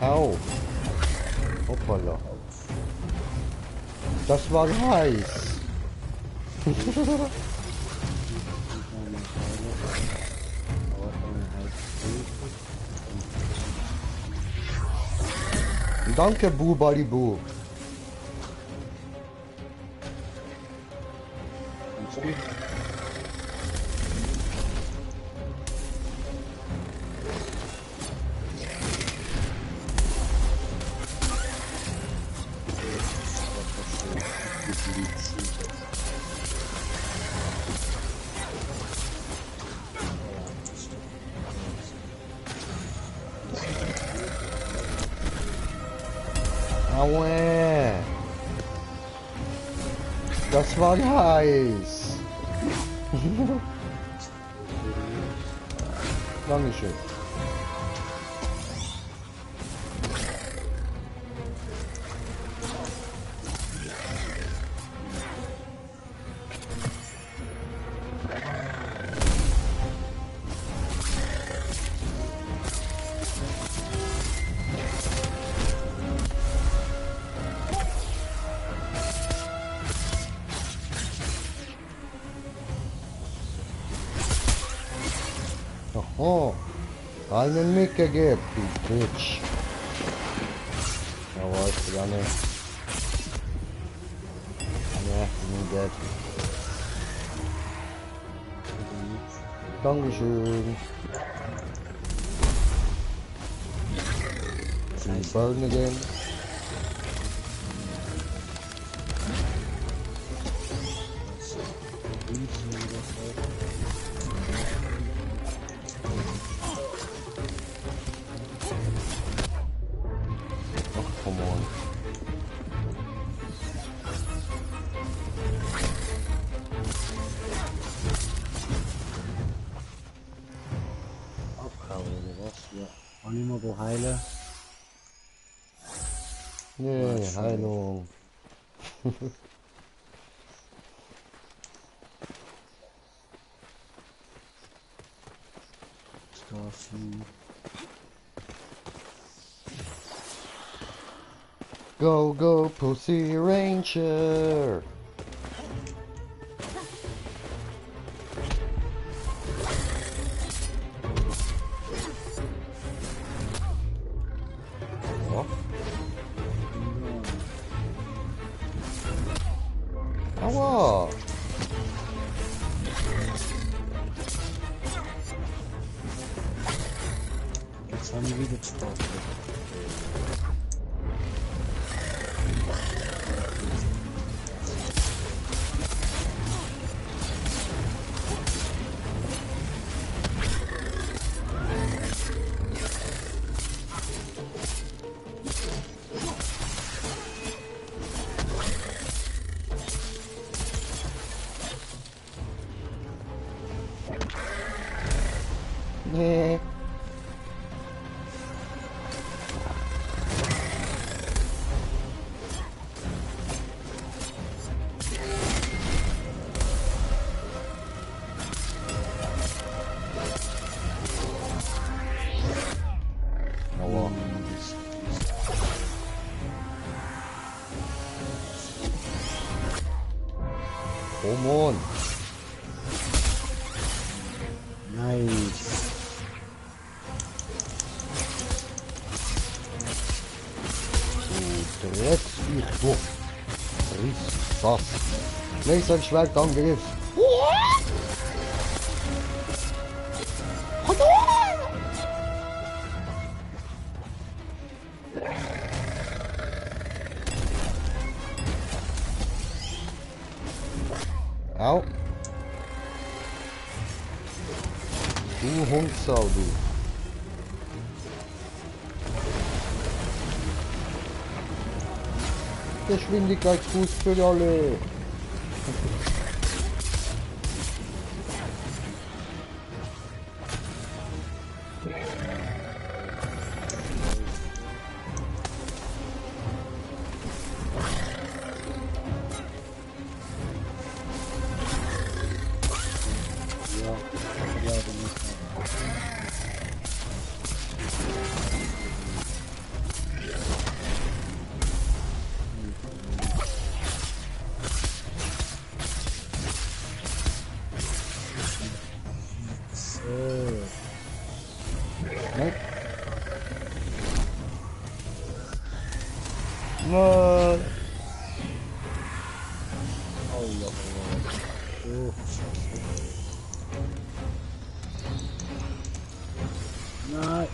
Au! Hoppala! Das war heiß! Danke, Bubalibu! Aue! Das war heiß! Dankeschön. Oho, einen mitgegeben, du Bitch. Ja, weißt du gar nicht. Ja, nie geht. Dankeschön. Burn again. Kann ich mal go heilen? Nee, Heilung. Starfleet. Go, go, Pussy Ranger! Ja. Aua! Jetzt haben wir wieder gestartet. Nee. Aua. Come on. Nice. Du Drecksviech, du. Riss was. Laserschwertangriff. Au. Du Hundsau, du. Geschwindigkeitsfuß für alle. Ja, ja, du musst so. Nein. Nein. Allah Allah. Oh, nein.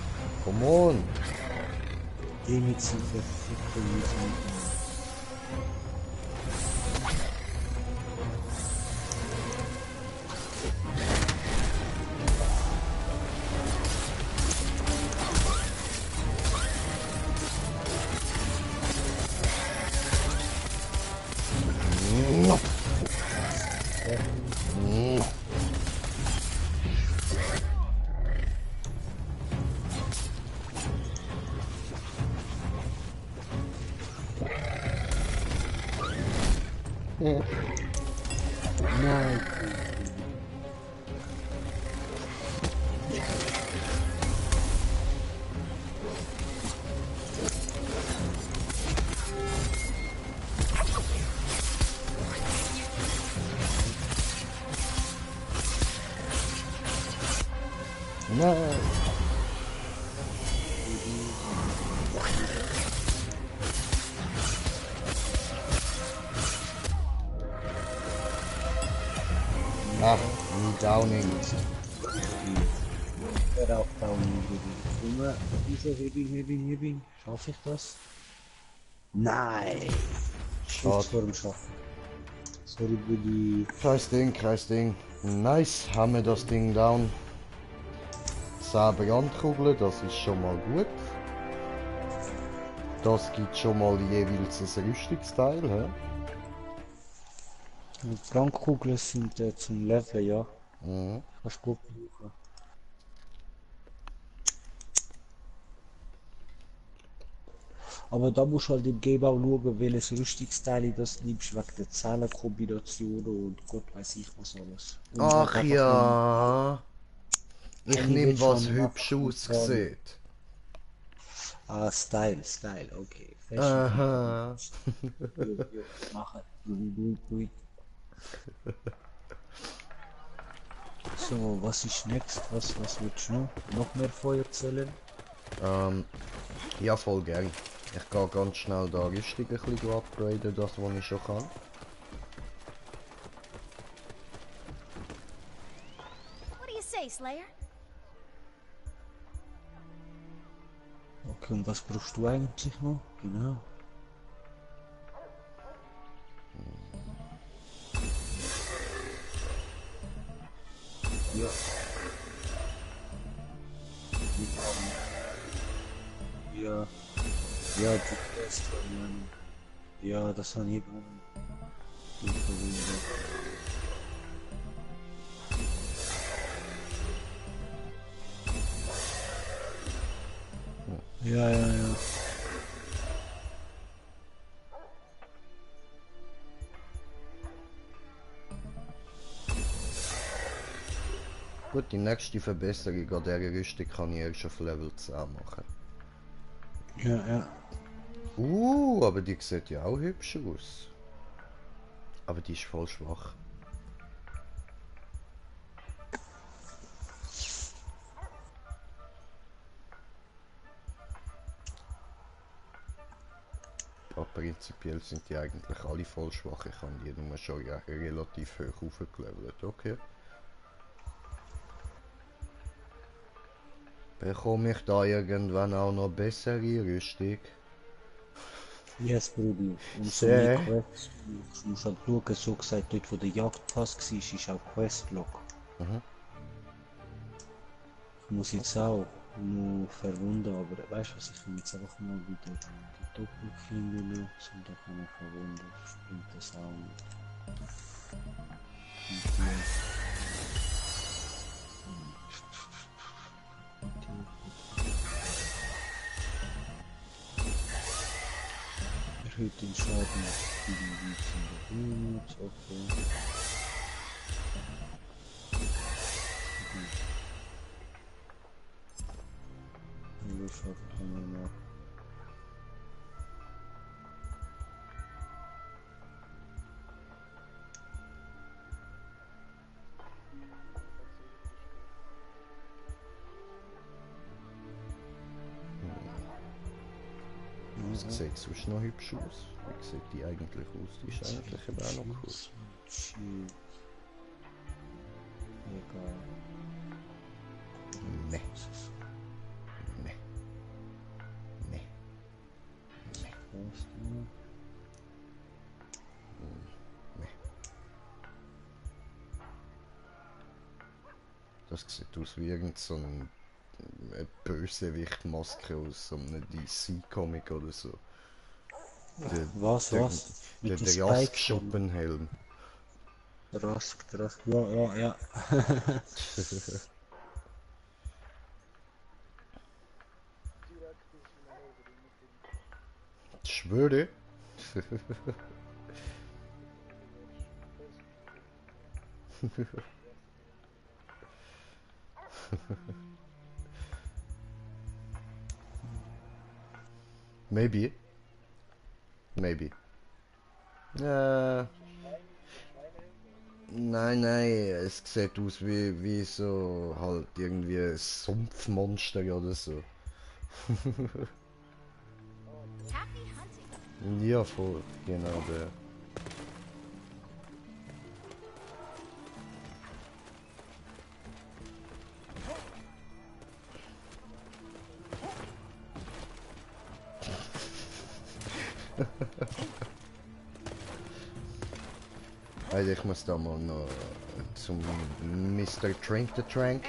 Come on. Geh mit sie verfickte Musik. Nein. Nein. Ach, nie Downing. Hör auf, Down. Junge, diese Hebing. Schaffe ich das? Nein. Schade. Vor dem Schaffen. Sorry, Buddy. Kreis Ding. Nice, haben wir das Ding down. 10 Brandkugeln, das ist schon mal gut. Das gibt schon mal jeweils ein Rüstungsteil. He? Brandkugeln sind zum Leveln, ja. Mhm. Kannst du gut brauchen. Aber da musst du halt im Game auch schauen, welches Rüstungsteil das nimmst, wegen der Zahlenkombinationen und Gott weiß ich was alles. Und halt Ach einfach ja. Ich eine nehm willst du was haben, hübsch einfach neutral. aussieht. Ah, Style, okay. Fashion People. Aha. Jo, machen. Do it. So, was ist next? Was willst du noch? Noch mehr Feuer zählen? Ja, voll gern. Ich gehe ganz schnell da Rüstung ein bisschen upgraden, das was ich schon kann. What do you say, Slayer? Okay, und was brauchst du eigentlich noch? Genau. Ja. Ja. Ja, die Quest, ja, das habe ich eben verwendet. Ja. Gut, die nächste Verbesserung an dieser Rüstung kann ich erst auf Level 10 machen. Ja. Aber die sieht ja auch hübsch aus. Aber die ist voll schwach. Aber prinzipiell sind die eigentlich alle voll schwach. Ich habe die nur schon relativ hoch aufgelevelt. Okay. Bekomme ich da irgendwann auch noch bessere Rüstung? Yes, Brudi. Und so Sehr. mehr Quests, du musst halt schauen, so gesagt, dort wo der Jagdpass war, ist auch Questlog. Mhm. Ich muss jetzt auch noch verwunden, aber weißt du was, ich will jetzt einfach mal wieder die Doppelklinge nutzen, da kann man verwunden, springt das auch nicht. Und erhöht den Schaden auf 700, okay. Überschafft haben wir noch. Das sieht sonst noch hübsch aus. Wie sieht die eigentlich aus? Die ist eigentlich eben auch noch cool. Egal. Nee. Nee. Nee. Nee. Was denn? Nee. Das sieht aus wie irgend so ein Bösewicht-Maske aus so einem DC-Comic oder so. Was? Der Mit den Rask Spikes? Schuppenhelm. Rask. Ja. Ich schwöre. Maybe. Nein, es sieht aus wie so halt irgendwie ein Sumpfmonster oder so. Happy hunting. Ja, voll, genau der. Also ich muss da mal noch zum Mr. Trink the Trank.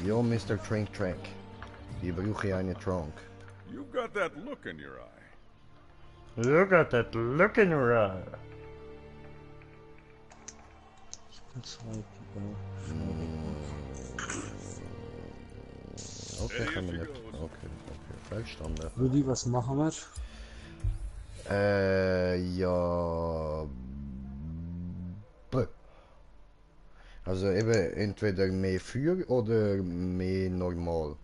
Ja, Mr. Trink Trank. Ich brauche eine Trunk. You've got that look in your eye. Look at that look in your eye. That's like, Okay, Steady kann as man she nicht. goes. Okay. verstanden. Rudi, was machen wir? Ja. Also eben entweder mehr Feuer oder mehr normal.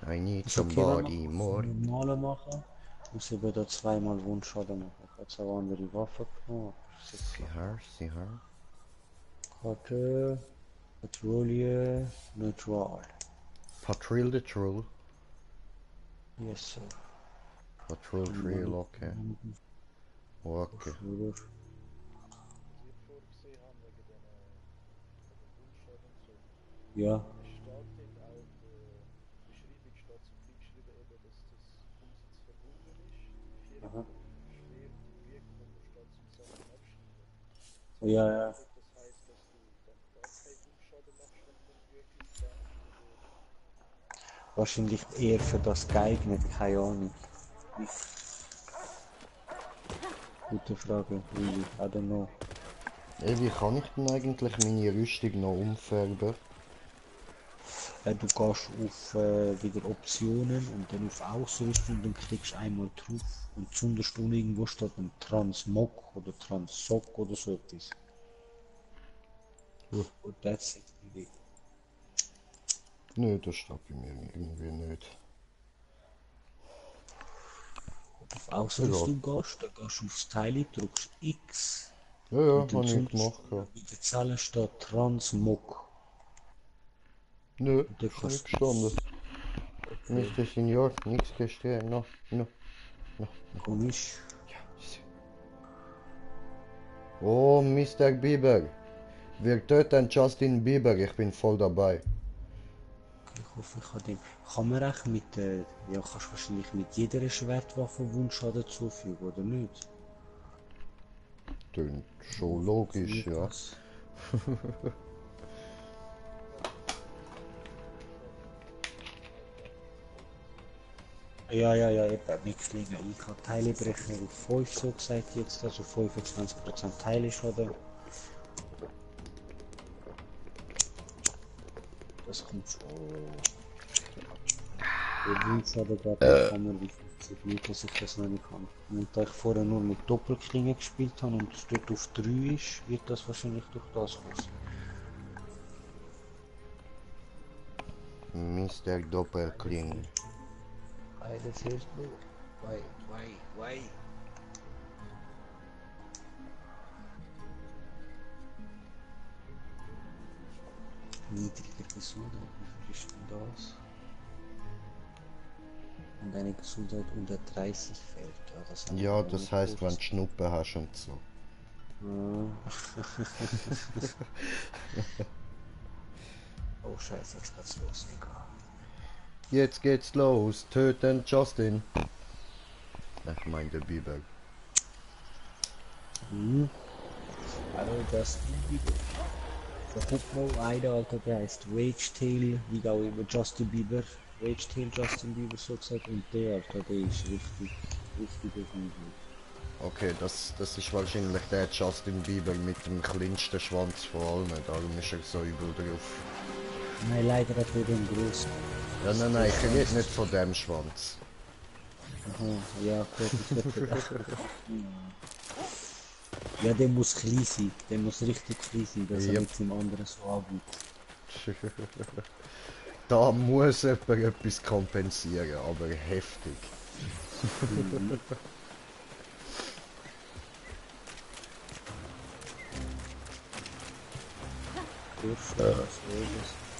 I need Ist okay, wenn somebody wir more. normale machen? Ich muss eben da zweimal Wundschaden machen. Ich habe jetzt eine andere Waffe genommen. Sie her. Karte, Patrouille, Neutral. Patrol the Troll. Yes, sir. Patrol Trail, okay. Okay. Oder? Ja. Aha. Ja, ja. Wahrscheinlich eher für das geeignet, keine Ahnung. Gute Frage, really, I don't know. Ey, wie kann ich denn eigentlich meine Rüstung noch umfärben? Du gehst auf wieder Optionen und dann auf Ausrüstung und dann klickst einmal drauf und zunderst unten irgendwo steht ein Transmog oder Transsock oder so etwas. Und that's it. Really. Nö, das steht bei mir irgendwie nicht. Auf Ausrüstung gehst, dann gehst du aufs Teil, drückst X Ja, ja, und dann hab ich zunderst gemacht. Ja. bei der Zelle steht Transmog. Nö, Und dann ist nicht kannst du gestanden. Mr. Senior, nichts gestehen. No. komisch. Oh, Mr. Bieber. Wir töten Justin Bieber, ich bin voll dabei. Ich hoffe, ich kann dem. Kann man echt mit ja, kannst wahrscheinlich mit jeder Schwertwaffe Wundschaden zufügen, oder nicht? Tönt schon logisch, ja. Das. Ja, eben, wir kriegen IK Teilebrecher auf 5 so gesagt jetzt, also 25% Teileschaden. Das kommt schon. Der Wundschaden geht nicht kann, wie 50 Minuten, dass ich das noch nicht kann. Und da ich vorher nur mit Doppelklinge gespielt habe und es dort auf 3 ist, wird das wahrscheinlich durch das kosten. Mr. Doppelkling. Das hilft mir. Why? Niedriger Gesundheit, wie viel ist denn das? Und eine Gesundheit unter 30 fällt. Ja, das, Ja, das heißt, wenn du Schnuppe hast und so. Oh Scheiße, jetzt geht's los, egal. Jetzt geht's los, töten Justin. Ich meine der Bieber. Hallo Justin Bieber. Da guck mal einer, Alter, der heißt Ragetail, wie auch immer, Justin Bieber. Ragetail Justin Bieber so gesagt. Und der, Alter, der ist richtig gut. Okay, das ist wahrscheinlich der Justin Bieber mit dem kleinsten Schwanz von allen, darum ist er so übel drauf. Nein, leider hat er den großen. Ja, nein, ich rede nicht von dem Schwanz. Aha, ja, gut. Ja, der muss klein sein. Der muss richtig klein sein, dass er Yep. nicht dem anderen so anbietet. Da muss jemand etwas kompensieren, aber heftig.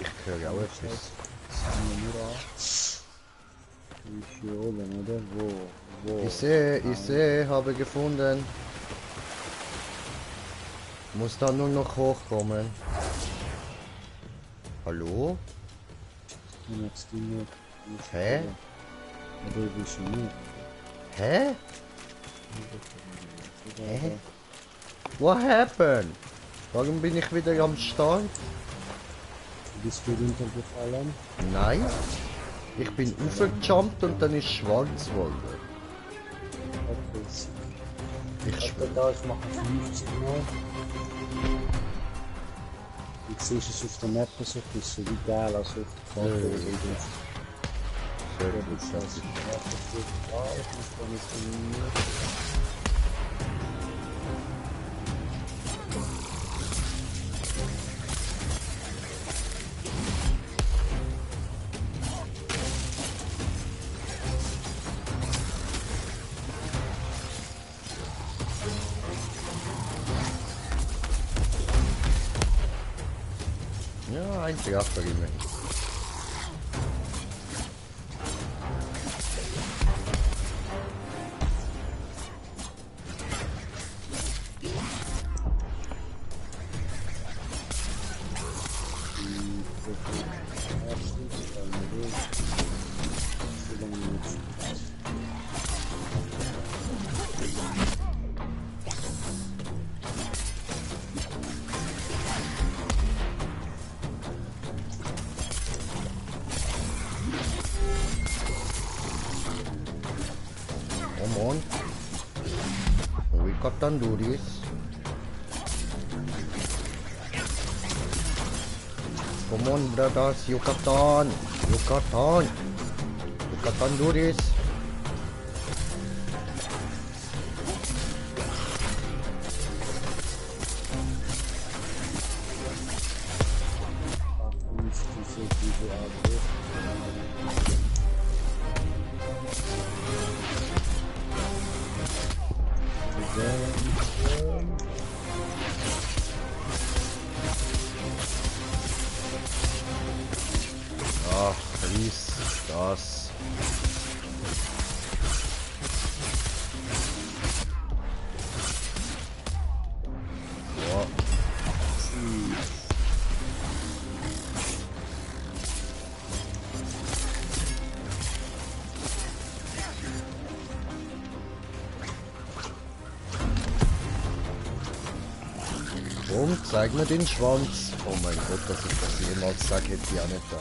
Ich höre auch etwas. Fangen wir nur an. Ich hier oben, oder? Wo? Ich sehe, habe gefunden. Muss da nur noch hochkommen. Hallo? Und jetzt die nicht. Hä? Oder willst du nicht? Hä? Hä? What happened? Warum bin ich wieder am Start? Bist du runtergefallen? Nein. Ich bin aufgejumpt und dann ist schwarz geworden. Okay, sick. Ich Warte da, ich mache 50 Mal. Ich sehe es auf der Map so, das ist so wie geil, also auf der Karte oder so. Sehr Ja, gut, das das ist ist ich muss da nicht trainieren. ja, ein Treffer immerhin. Come on. We can do this. Come on, brothers. You can. You can. You can do this. Ach, Ries, das. Ja. Und zeig mir den Schwanz. Oh mein Gott, dass ich das jemals sage, hätte ich auch nicht dann.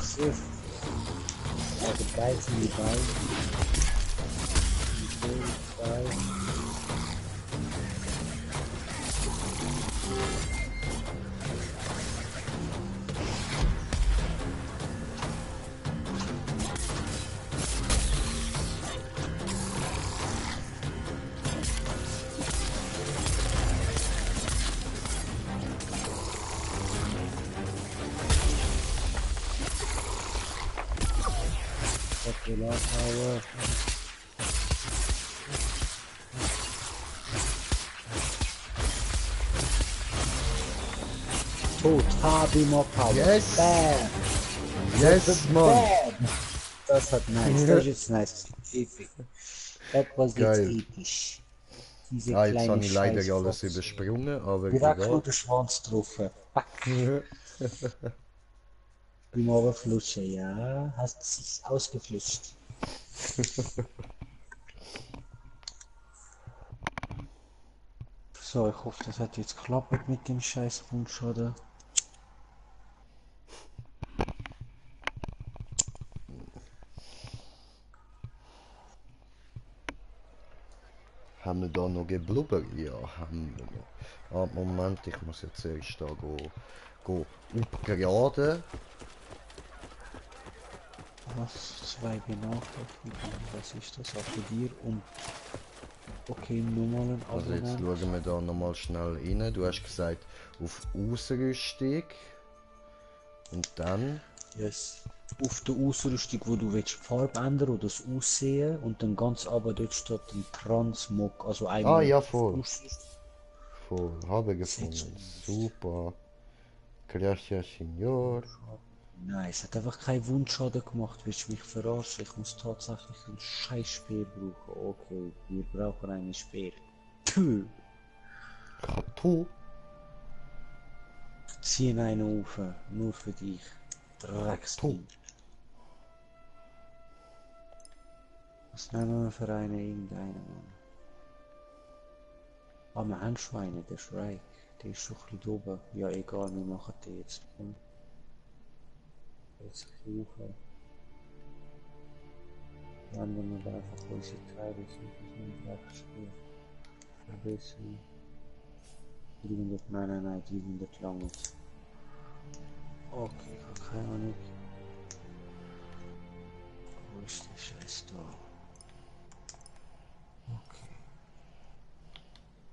Safe. Also beißen die Beine. Popular Power. Total Beamer Power. Yes. Bam. Yes, Mann. Bam. Das hat nice. Das ist jetzt nice. Epic. Das was jetzt Geil. episch. Diese Ja, jetzt kleine habe ich leider alles Scheißfotze. übersprungen, aber Direkt nur egal. den Schwanz getroffen. Beim Runterflutschen, ja. Hast es ausgeflutscht. So, ich hoffe, das hat jetzt geklappt mit dem scheiß Wundschaden. Haben wir da noch geblubbert? Ja, haben wir noch. Ah, Moment, ich muss jetzt erst da go upgraden. Was? 2 Benachrichtigungen. Was ist das? Auch für dir? Und okay, normalen Also jetzt Abonnent. schauen wir da nochmal schnell rein. Du hast gesagt, auf Ausrüstung. Und dann... Yes. Auf der Ausrüstung, wo du willst, die Farbe ändern oder das Aussehen und dann ganz aber dort steht ein Transmog, also einmal Ah ja, auf voll. Ausrüstung. Voll. Habe gefunden. Super. Gracias, Signor. Nein, es hat einfach keinen Wundschaden gemacht. Willst du mich verarschen? Ich muss tatsächlich ein scheiß Speer brauchen. Okay, wir brauchen einen Speer. Puh. Katu. Ziehen einen auf, nur für dich. Drecksding. Was nehmen wir für einen irgendeinen, Mann? Ah, wir haben schon einen, der Shrike. Der ist schon ein bisschen oben. Ja, egal, wir machen den jetzt. Komm. Jetzt suchen. Wandern wir einfach unsere Teile suchen, so ein Drecksspiel. Verbessern. 300, nein, 300 lang jetzt. Okay, ich habe keine Ahnung. Wo ist der Scheiß da? Okay.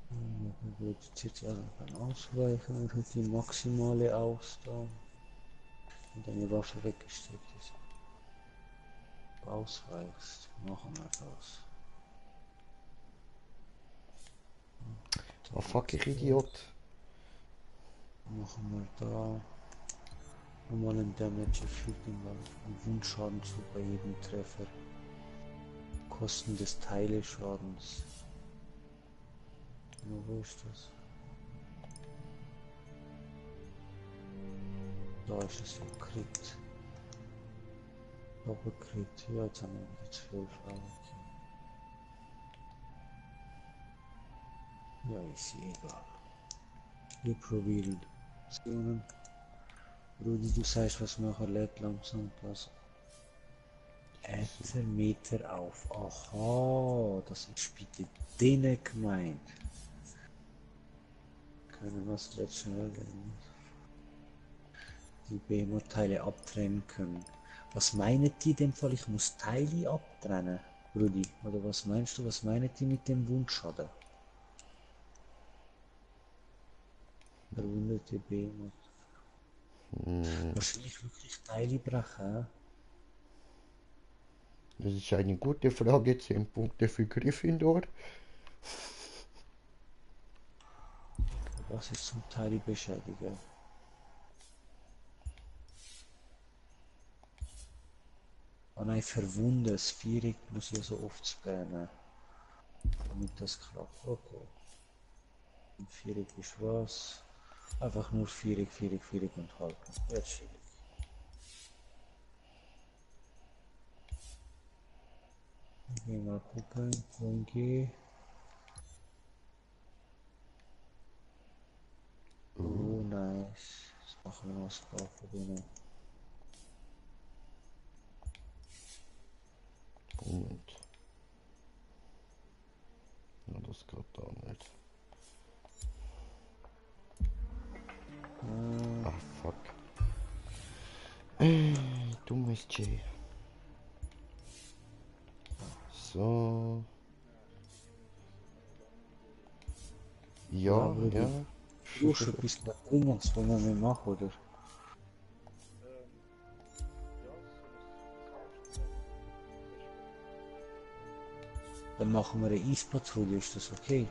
Ich würde jetzt einfach ausweichen und halt die maximale Ausdauer. Und dann die Waffe weggesteckt ist. Ausweichst, machen wir das. Oh fuck, ich Idiot. Machen wir da nochmal einen Damage erfüllen, einen Wundschaden zu bei jedem Treffer. Kosten des Teileschadens. Ja, wo ist das? Da ist es ja Crit. Doppelcrit. Ja, jetzt haben wir wieder 12 Augen. Ja, ist egal. Wir probieren. Aktionen. Rudi, du sagst, was nachher lädt langsam das. Meter auf. Aha, das ist bitte denen gemeint. Können wir es jetzt schnell die BMO-Teile abtrennen können. Was meinen die in dem Fall? Ich muss Teile abtrennen, Rudi? Oder was meinst du? Was meinen die mit dem Wundschaden? Verwundete BMO. Wahrscheinlich wirklich Teile brechen. Das ist eine gute Frage, 10 Punkte für Gryffindor. Was ist zum Teil beschädigen? Oh nein, verwundes. Vierig muss ich so oft spammen, damit das klappt. Okay. Und Vierig ist was? Einfach nur Vierig und halten. Jetzt schwierig. Gehen wir mal gucken. OMG. Oh, nice. Das machen wir noch Scar für den. Moment. Ja, das geht da nicht. Ah, fuck. Dummes J. So. Ja, aber ja. Du schon bist da drin, das wollen wir nicht machen, oder? Dann machen wir eine Eispatrouille, ist das okay?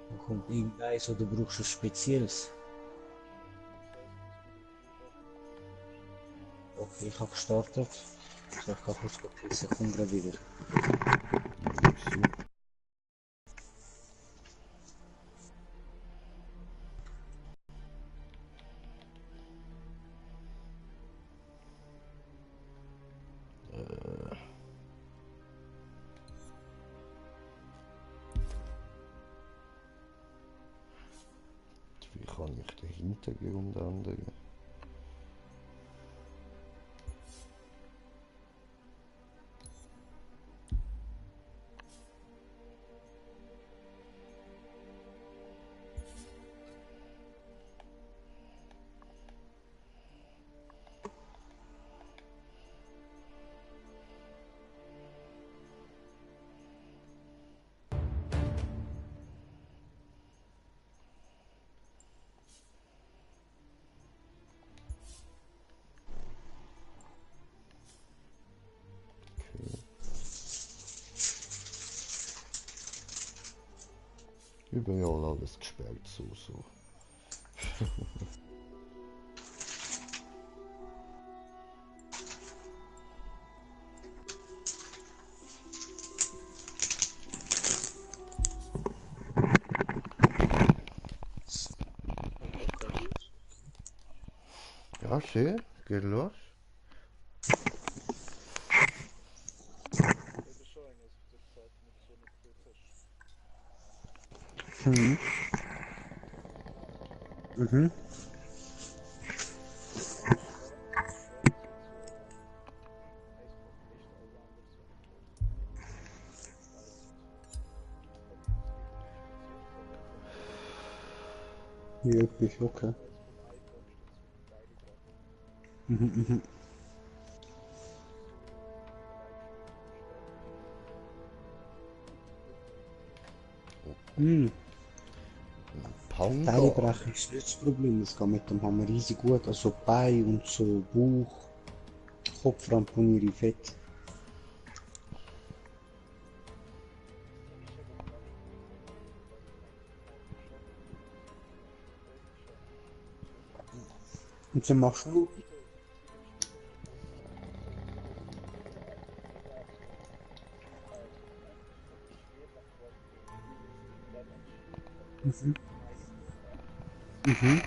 Dann kommt irgendeins oder brauchst du was Spezielles? Okay, ich habe gestartet. So, ich kann kurz pissen, komm gleich wieder. Wie kann ich den Hintergrund ändern? Überall alles gesperrt, so. Ja, schön, geht los. Mhm. Wirklich, okay. Mhm. Hm, Panga. Teilbrechen ist nicht das Problem, das geht mit dem Hammer riesig gut. Also Bein und so, Bauch, Kopf ramponiere ich fett. Und dann machst du. Mhm. Mhm.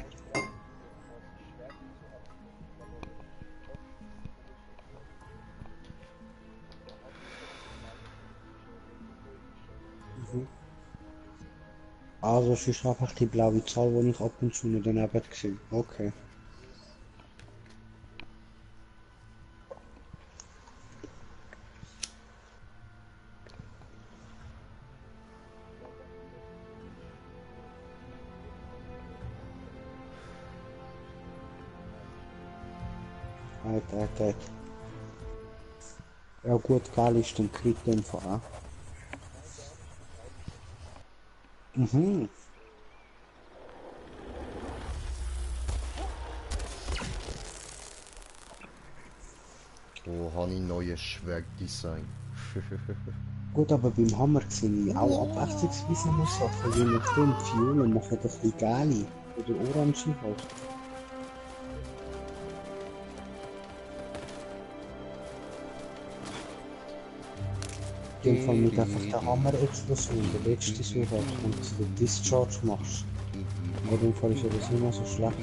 Mhm. Also es ist einfach die blaue Zahl, die ich ab und zu noch daneben gesehen. Okay. Alter. Ja gut, geil ist dann Krieg den Fall. Mhm. Da habe ich neues Schwertdesign. Gut, aber beim Hammer sehe ich auch abwechslungsweise noch Sachen, je nachdem, die Violen machen doch die geile oder orange halt. In dem Fall mit einfach der Hammer-Explosion, der letzte so hat und du den Discharge machst. In dem Fall ist ja das nicht mehr so schlecht.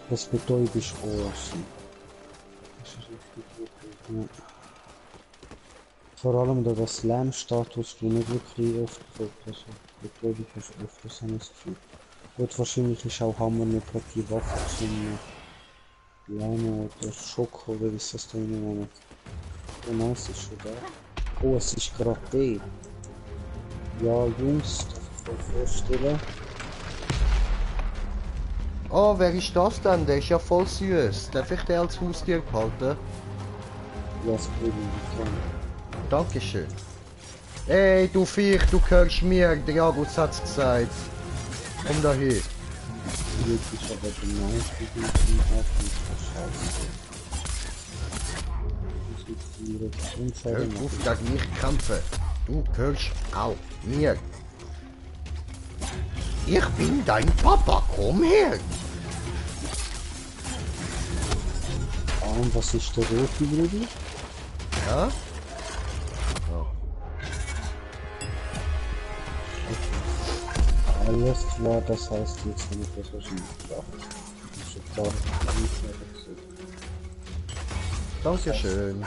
Das bedeutet ist awesome. Das ist richtig gut. Ja. Vor allem da der Slam-Status du nicht wirklich oft kriegst. Also bedeutet ist öfter so ein Gefühl. Gut, wahrscheinlich ist auch Hammer nicht gerade die Waffe zum Lernen oder Schock oder wie ist das da nennen. Oh nice, ist schon da. Oh, es ist gerade der. Ja, Jungs, darf ich mir vorstellen. Oh, wer ist das denn? Der ist ja voll süß. Darf ich den als Haustier behalten? Ja, das Problem ist Dankeschön. Ey, du Viech, du gehörst mir. Der Jagus hat's gesagt. Komm da hin. wirklich aber der meiste Ding auch nicht scheiße. Das ist die Hör Unschade auf gegen mich kämpfen. Du gehörst auch mir. Ich bin dein Papa, komm her. und was ist der rote Bruder? Ja? Alles klar, das heißt jetzt habe ich das wahrscheinlich gedacht. Ich hab da nicht mehr dazu. Dankeschön.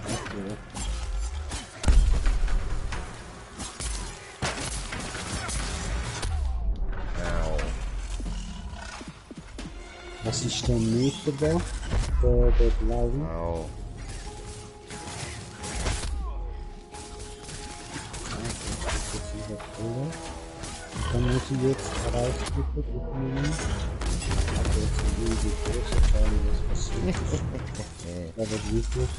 Okay. Was ist der nächste da? Der blaue? Au. Dann muss ich jetzt rausdrücken, drücken. Also jetzt die große Teile, was passiert ist. Da wird wirklich.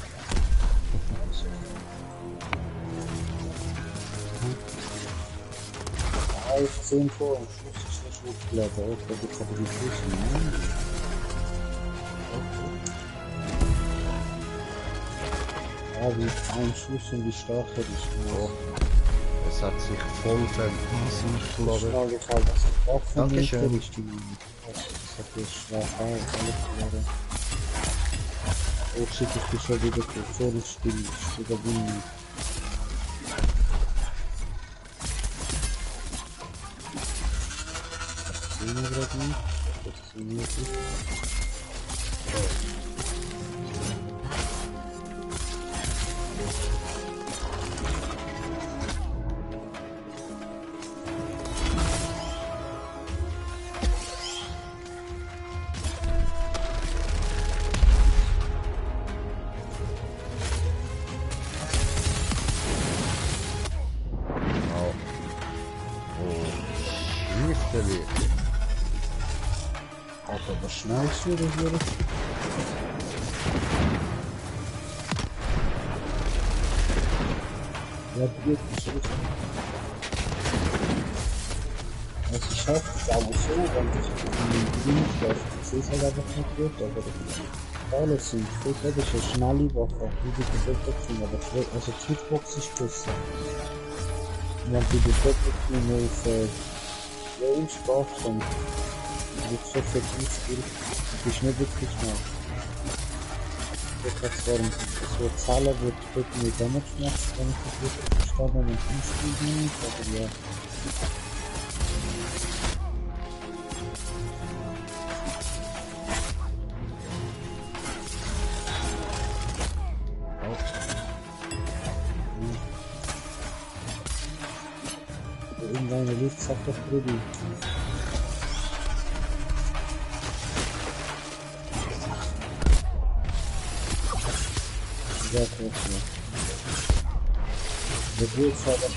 Ah, ich 10 vor, am Schluss ist nicht noch clever. Okay, die kann ich nicht wissen. Ja, wie ein Schuss und wie stark er ist. Oh. Es hat sich voll vergießen lassen. Frage ist halt, was die Waffe Dankeschön. ist, die das hat jetzt schwer alles klar. Oh shit, ich bin schon wieder vor das Spiel, ist wieder Wunder. Sehen wir gerade nicht, das sehen wir nicht. weh. Hat aber schnell so oder ja, wirklich so. Also ich schaffe es auch so, wenn ich in den Grün läuft. Das ist halt einfach nicht gut, aber alles sind gut, das ist eine schnelle Woche, wie die Bevölkerung, aber also die Hitbox ist besser. Und wenn die Bevölkerung auf Range braucht, dann wird so viel Spiel, das ist nicht wirklich schnell. Ich habe zwar so Zahlen, wird dort nicht Damage gemacht, wenn ich das richtig verstanden habe, und Spiel nicht, aber ja. Irgendeine Licht sagt doch Brudi. Sehr gut, ja. Der Bootsfahrer.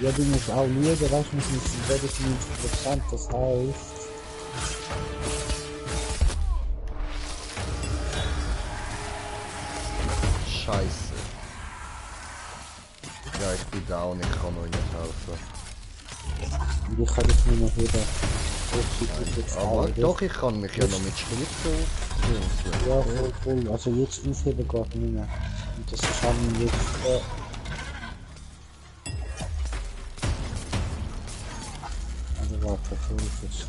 Ja, du musst auch nur überraschen, nicht wäre das nicht interessant, das heißt. Scheiße. Ja, ich bin da und ich kann euch nicht helfen. Und ich kann das nicht mehr hören. Aber doch, ich kann mich ja noch mit Schlitten aufheben. Ja, voll. Also jetzt aufheben geht nicht mehr. Und das ist haben jetzt. Also warte, voll ist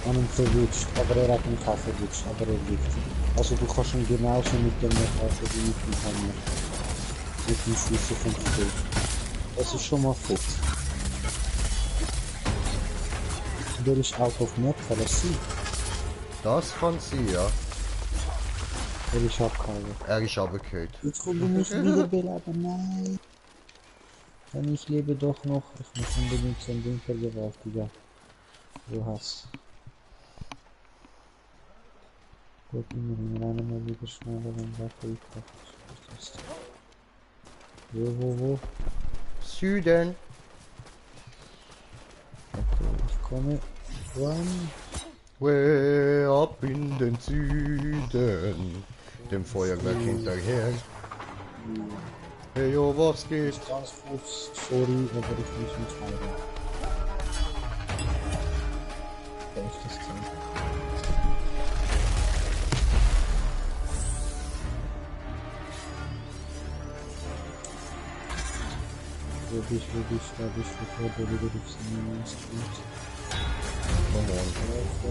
an ihm verwünscht, aber er hat mich auch verwünscht, aber er liegt. Also du kannst ihn genauso mit dem helfen wie mit dem Hammer. Mit dem Schlüssel vom Spiel. Das ist schon mal fit. Der ist out of map, kann das sein? Das kann sein, ja. Er ist abgehauen. Er ist runtergefallen. Jetzt kommt er nicht wiederbeleben, nein. Denn ich lebe doch noch. Ich muss unbedingt so ein Ding vergewaltigen. Du hast. Gut, immerhin rennen wir wieder schneller, wenn Waffe ist. Wo? Süden. Okay, ich komme. Run. Way ab in den Süden. Dem Feuerwerk hinterher. Hey, yo, was geht? Ganz kurz, sorry, aber ich muss mich heilen. Da ist das Ding. Wo bist du, bevor du wieder aufs Neue streamst? Ja,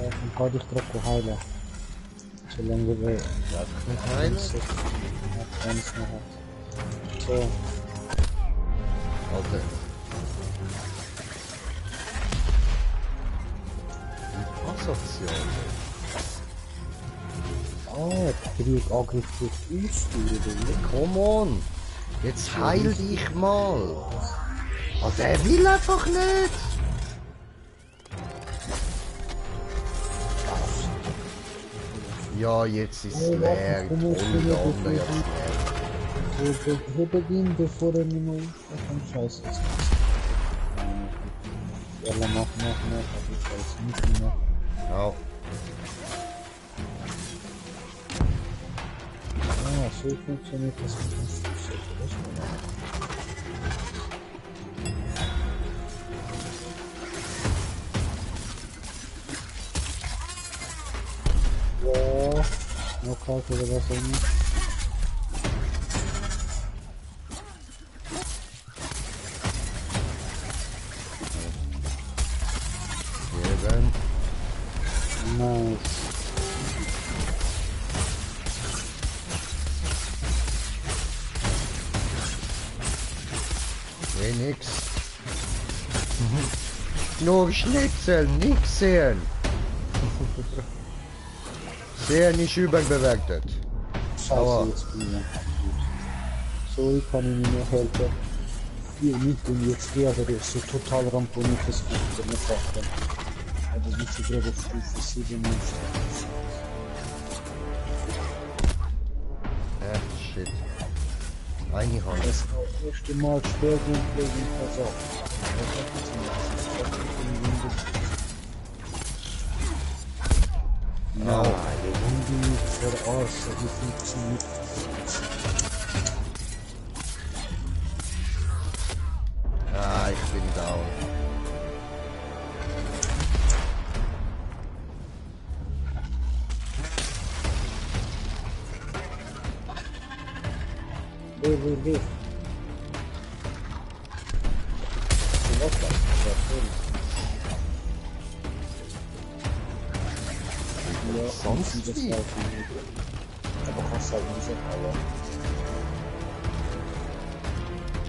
dann kann ich drauf heilen. Solange wir Nicht heilen? eins noch hat. So, Alter. Asozial. Krieg Angriff durch Ausführen, Come on. Jetzt heil dich mal. Oh, der will einfach nicht. Ja, jetzt ist es leer. Voll da jetzt leer. Hebe ihn, bevor er nicht mehr aufkommt. Scheiße. Ja, mach, aber ich weiß nicht mehr. Ja. Ah, so funktioniert das mit dem Schlüssel. Ja, Knockout oder was auch immer. Eben. Nice. Nee, nix. Nur Schnitzel, nix sehen. Sehr nicht überbewertet. Scheiße, Aua. jetzt bin ich. So, ich kann ihm nicht mehr helfen. Hier nicht und jetzt wäre er so total ramponiert, das nicht machen. Aber wie sie gerade Stufe 7 ist. Shit. Eine Hand. Das erste Mal Spielgameplay in Versagt. Nein, der Hunde nicht verarschen, wie funktioniert Ah, ich bin down. Wer? Was das? Ja, Sonst das wie? auch nicht. Aber kannst halt nicht aber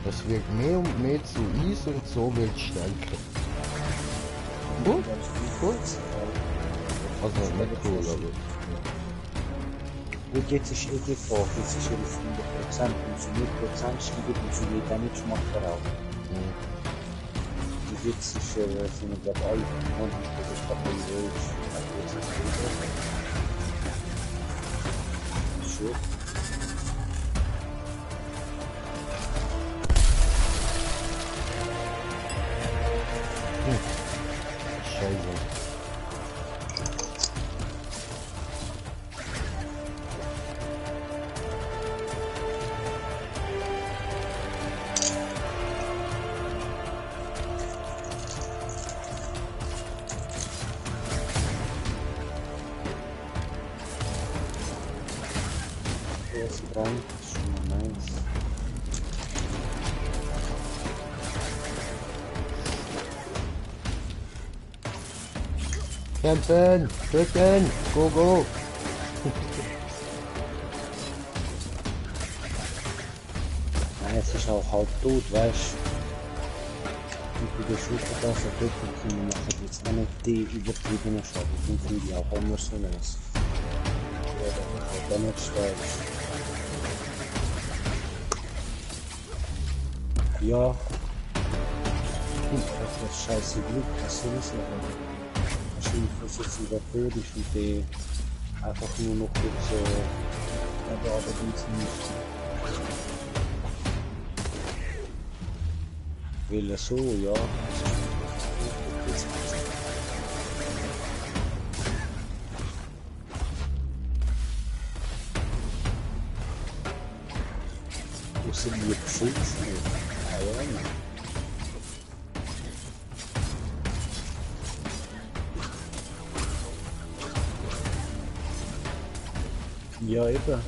Es wird mehr und mehr zu Eis und so wird es stärker. Gut, gut. Also nicht cool, aber... Gut, jetzt ist die Frage, jetzt ist er auf 100% und zu 0% steigt und zu viel Damage macht er auch. Und jetzt ist er, sind wir glaube alle von das ist doch ein Rage. Schön. Scheiße. Er ist dran, das ist schon mal nice. Kämpfen! Drücken! Go, go! Nein, es ist auch halb tot, weißt du? Und der Schulter das er dort können machen jetzt auch nicht die übertriebene Schaden. Das finde ich auch immer so nice. Ja, dann nicht steil. Ja. Das ist scheiße Glück, das soll ich sagen. Wahrscheinlich, dass jetzt wieder tot ist und die einfach nur noch kurz aber allerdings nicht. Will so, ja. Wo sind wir geschützt? Ah, ja. Ja, eben.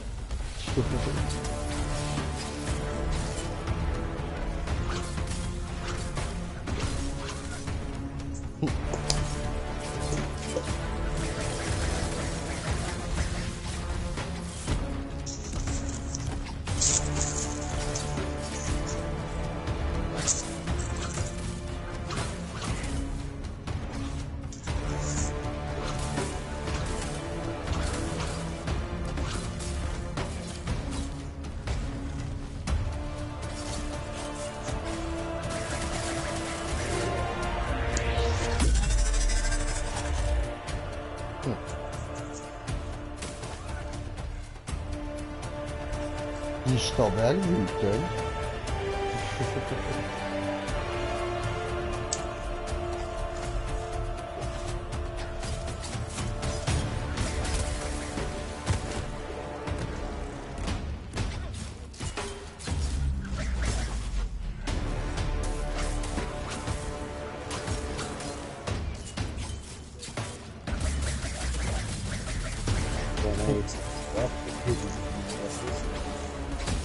Ist da wer wütend?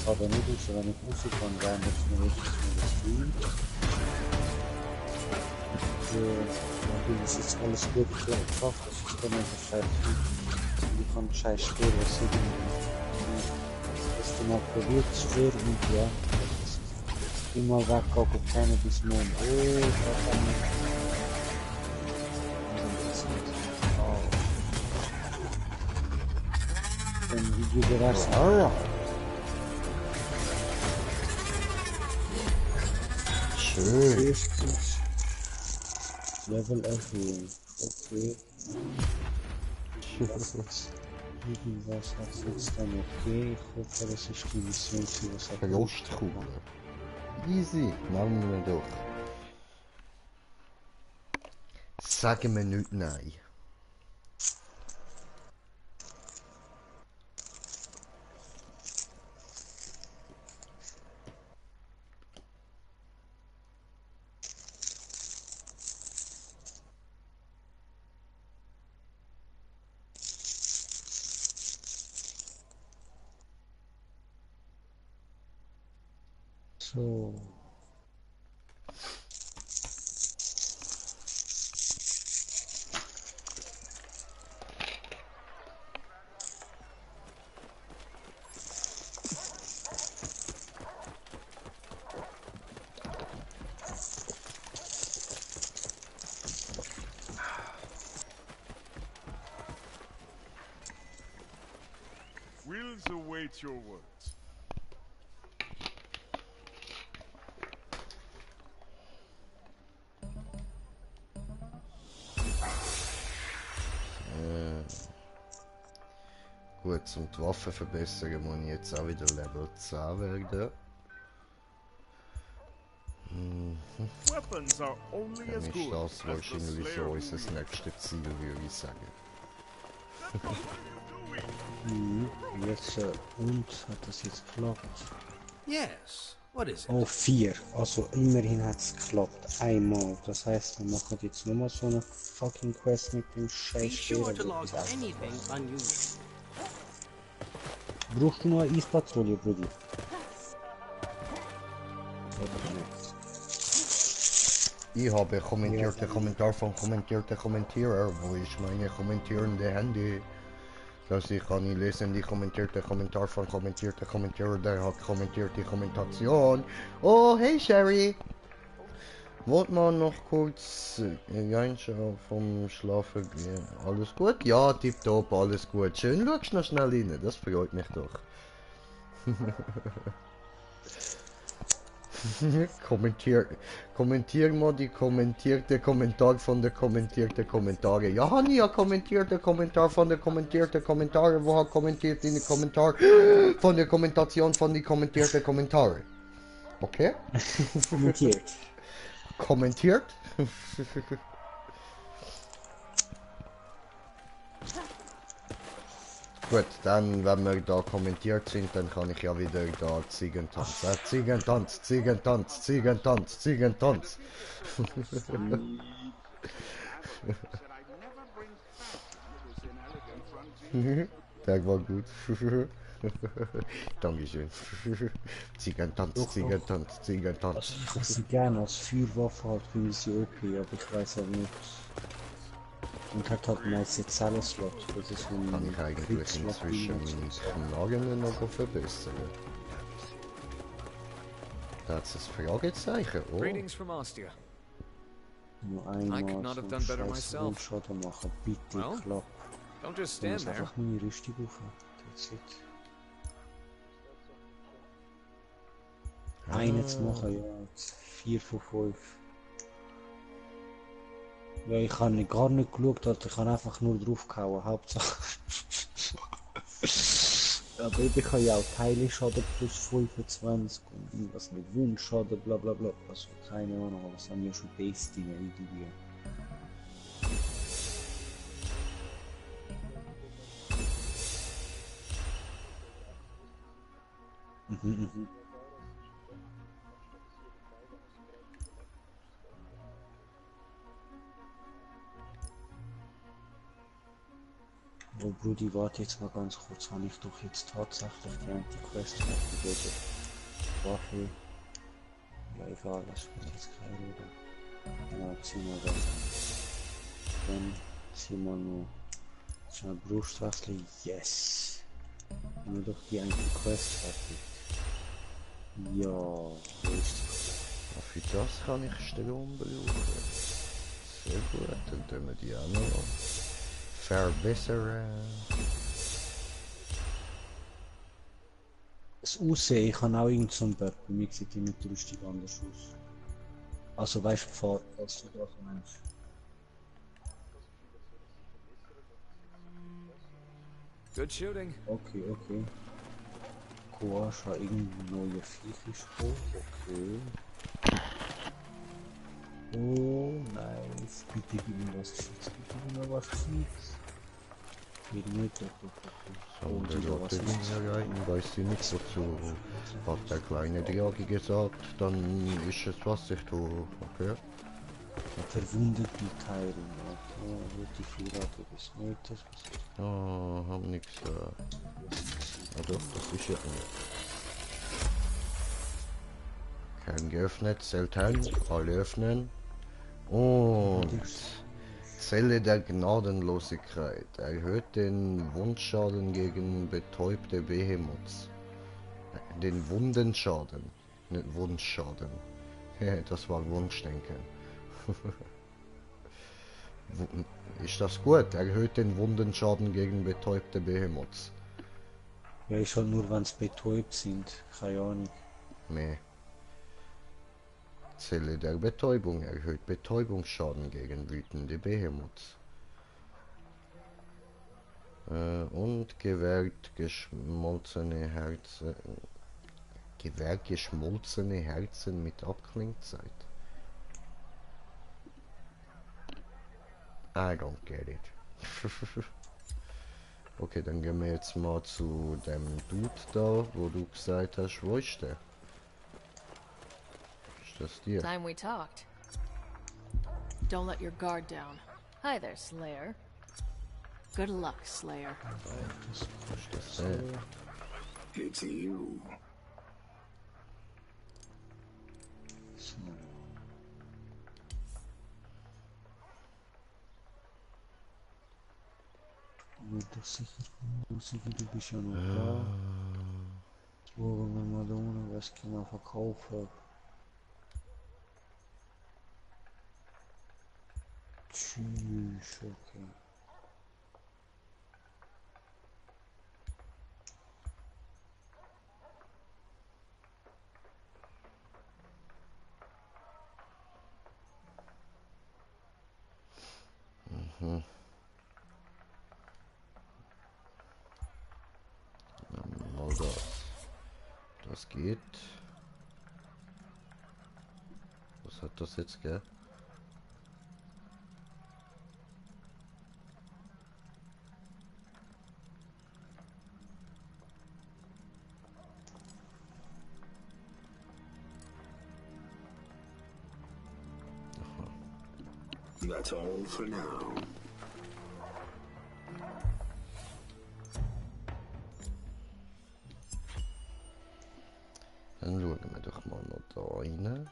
Aber nicht ist, wenn ich Musik kann, dann ist mir wirklich nur das Stream. Natürlich ist jetzt alles gut geschafft, das ist dann einfach scheiße. Ich kann scheiß Spiel, was ich das du mal probiert, schwer und ja. Immer weggegangen, auf keine bis morgen. Oh, das kann ich. Dann wie geht der Rest? Schön. Level erhöhen. Okay. Irgendwas hat es jetzt dann noch gegeben. Ich hoffe, das ist die Mission, die was hat. Frostkugel. Easy, nehmen wir doch. Sagen wir nicht nein. So. Wills await your words. Gut, zum die Waffe verbessern muss ich jetzt auch wieder Level 10 werden. Weapons are only Dann as ist good das as the wahrscheinlich slayer so who unser wields. nächstes Ziel, würde ich sagen. Jetzt und hat das jetzt geklappt? Yes. What is it? Oh, 4. Also immerhin hat es geklappt. Einmal. Das heißt, wir machen jetzt nochmal so eine fucking Quest mit dem Be scheiß sure to Speer. log anything unusual. Brauchst du noch eine Eispatrouille, Brudi? Oder nicht? Ich habe kommentierte Kommentar von kommentierten Kommentierer. Wo ist meine kommentierende Handy? Dass ich kann nicht lesen die kommentierte Kommentar von kommentierten Kommentierer, der hat kommentierte Kommentation. Oh, hey Sherry! Wollt man noch kurz reinschauen vom Schlafen gehen? Alles gut? Ja, tipptopp, alles gut. Schön, schaust noch schnell rein, das freut mich doch. Kommentier mal die kommentierte Kommentar von der kommentierten Kommentare. Ja, Hanni ja kommentierte Kommentar von der kommentierten Kommentare. Wo hat kommentiert in den Kommentar von der Kommentation von die kommentierten Kommentare? Okay? Kommentiert. Kommentiert? Gut, dann, wenn wir da kommentiert sind, dann kann ich ja wieder da Ziegentanz. Ziegentanz, Ziegentanz, Ziegentanz, Ziegentanz. Der war gut. Dankeschön. Ziegentanz, Ziegentanz, Ziegentanz. Also ich habe sie gerne als Feuerwaffe halt, finde ich sie OP, aber ich weiß auch nicht. Und hat halt meist jetzt alles Slot. Das ist ein Kann ich eigentlich Kriegsslot, inzwischen wie man so sagt. meine Knarren noch verbessern? Das ist ein Fragezeichen. Oh, Greetings from Ostia. Nur I einmal could not so have einen done better scheiß myself. One-Shot machen, bitte Well, klapp. Don't just Ich muss stand there. einfach meine Rüstung auf. That's it. Einen zu machen, ja. 4 von 5. Ja, ich habe gar nicht geschaut, Alter. Ich habe einfach nur drauf gehauen, Hauptsache. Aber ich habe ja auch Teile-Schaden plus 25 und irgendwas mit Wundschaden, bla bla bla. Also keine Ahnung, aber das haben ja schon Beste irgendwie. Mhm. Oh Brudi, warte jetzt mal ganz kurz, habe ich doch jetzt tatsächlich die Anti-Quest fertig, oder? Waffe. Ja egal, das spielt jetzt keine Rolle. Ja, ziehen wir das. Dann ziehen wir noch schnell Brustwechsel, yes! Haben wir doch die Anti-Quest fertig. Ja, wo ist die? für das kann ich Strom brauchen. Sehr gut, dann tun wir die auch noch verbessern. Das Aussehen, ich habe auch irgend so ein Bird, bei mir sieht die mit der Rüstung anders aus. Also weißt du, Pfad, was du da meinst. Good shooting. Okay, okay. Koascha, irgendein neuer Viech ist gekommen. Okay. Oh, nice. Bitte gib mir was Gescheites. Bitte gib mir was Gescheites. Geht nicht, okay. So, Oh, der Digga, was ist das? Lotterie rein, weiß ich nicht dazu. Hat der kleine Dragi gesagt, dann ist es, was ich tue, okay? Verwundet die Teilen. Okay, wird die Vierrate des Meters. Ah, hab nix, ah doch, das ist ja nicht. Kern geöffnet, Zellteil, alle öffnen. Und Zelle der Gnadenlosigkeit erhöht den Wundschaden gegen betäubte Behemoths. Den Wundenschaden. Nicht Wunschschaden. Das war Wunschdenken. Ist das gut? Erhöht den Wundenschaden gegen betäubte Behemoths. Ja, ist halt nur, wenn es betäubt sind. Keine Ahnung. Nee. Zelle der Betäubung erhöht Betäubungsschaden gegen wütende Behemoths. Und gewährt geschmolzene Herzen. Gewährt geschmolzene Herzen mit Abklingzeit. I don't get it. Okay, dann gehen wir jetzt mal zu dem Dude da, wo du gesagt hast, wo ist der? Ist das dir? Time we talked. Don't let your guard down. Hi there, Slayer. Good luck, Slayer. Ist das der? It's you. So. Wird das sicher, du bist ja noch da. Schauen wir mal da unten, was kann man verkaufen. Tschüss, okay. Mal das. Das geht. Was hat das jetzt, gell? That's all for now. Dann schauen wir doch mal noch da rein.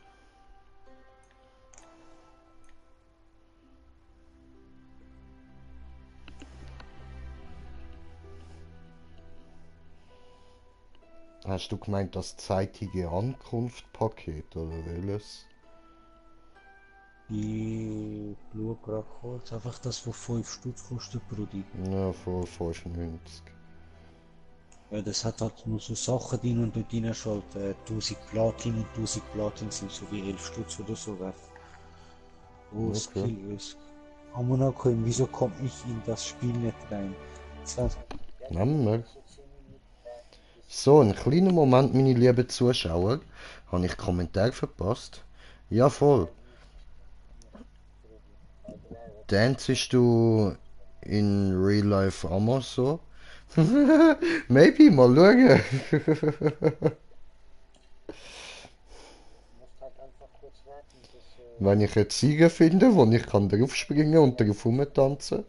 Hast du gemeint das zeitige Ankunft-Paket oder welches? Ich schaue gerade kurz, einfach das, was 5 Stutz kostet pro Ding. Ja, vor 95. Ja, das hat halt nur so Sachen drin und dort drin ist halt 1000 Platin und 1000 Platin sind so wie 11 Stutz oder so wert. Oh, Okay. Skill ist. Amonako, wieso kommt ich in das Spiel nicht rein? 20. Nehmen wir. So, einen kleinen Moment, meine lieben Zuschauer. Habe ich Kommentar verpasst? Ja, voll. Dancest du in Real Life immer so? Maybe, mal schauen. Wenn ich eine Ziege finde, wo ich kann draufspringen und drauf rumtanzen.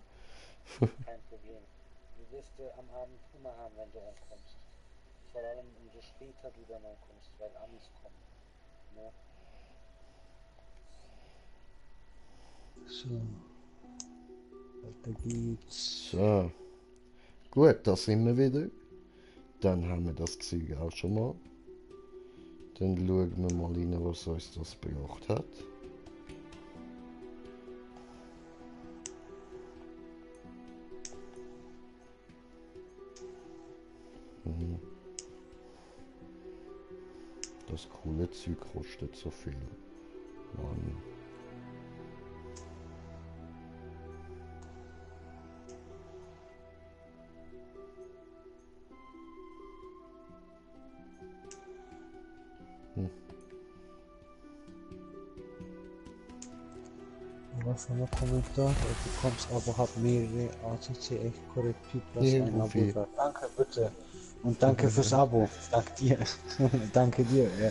Kein Problem. Du wirst am Abend immer haben, wenn du ankommst. Vor allem umso später du dann ankommst, weil Amis kommen. Ne? So. Weiter geht's. So. Gut, da sind wir wieder. Dann haben wir das Zeug auch schon mal. Dann schauen wir mal rein, was uns das gebracht hat. Das coole Zeug kostet so viel. Mann. Was haben wir Kommentar? Du bekommst aber halt mehrere ACC echt korrektiv, was Ja, ein Abo Profi. war. Danke, bitte. Und danke fürs Abo. Danke dir. Danke dir, ja.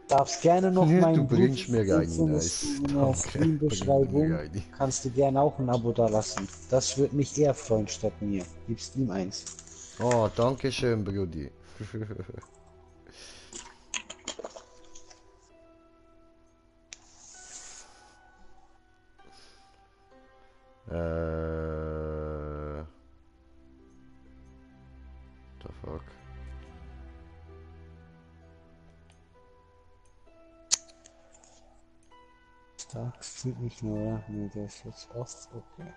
Darfst gerne noch Ja, meinen du bringst mir Beruf rein, findest nice. du in der Danke, bring Streambeschreibung. mir rein. Kannst du gerne auch ein Abo da lassen. Das wird mich eher freuen statt mir. Gibst ihm eins. Oh, danke schön, Brudi. The fuck? Stark zieht nicht nur, oder? Nee, der ist jetzt off. Okay.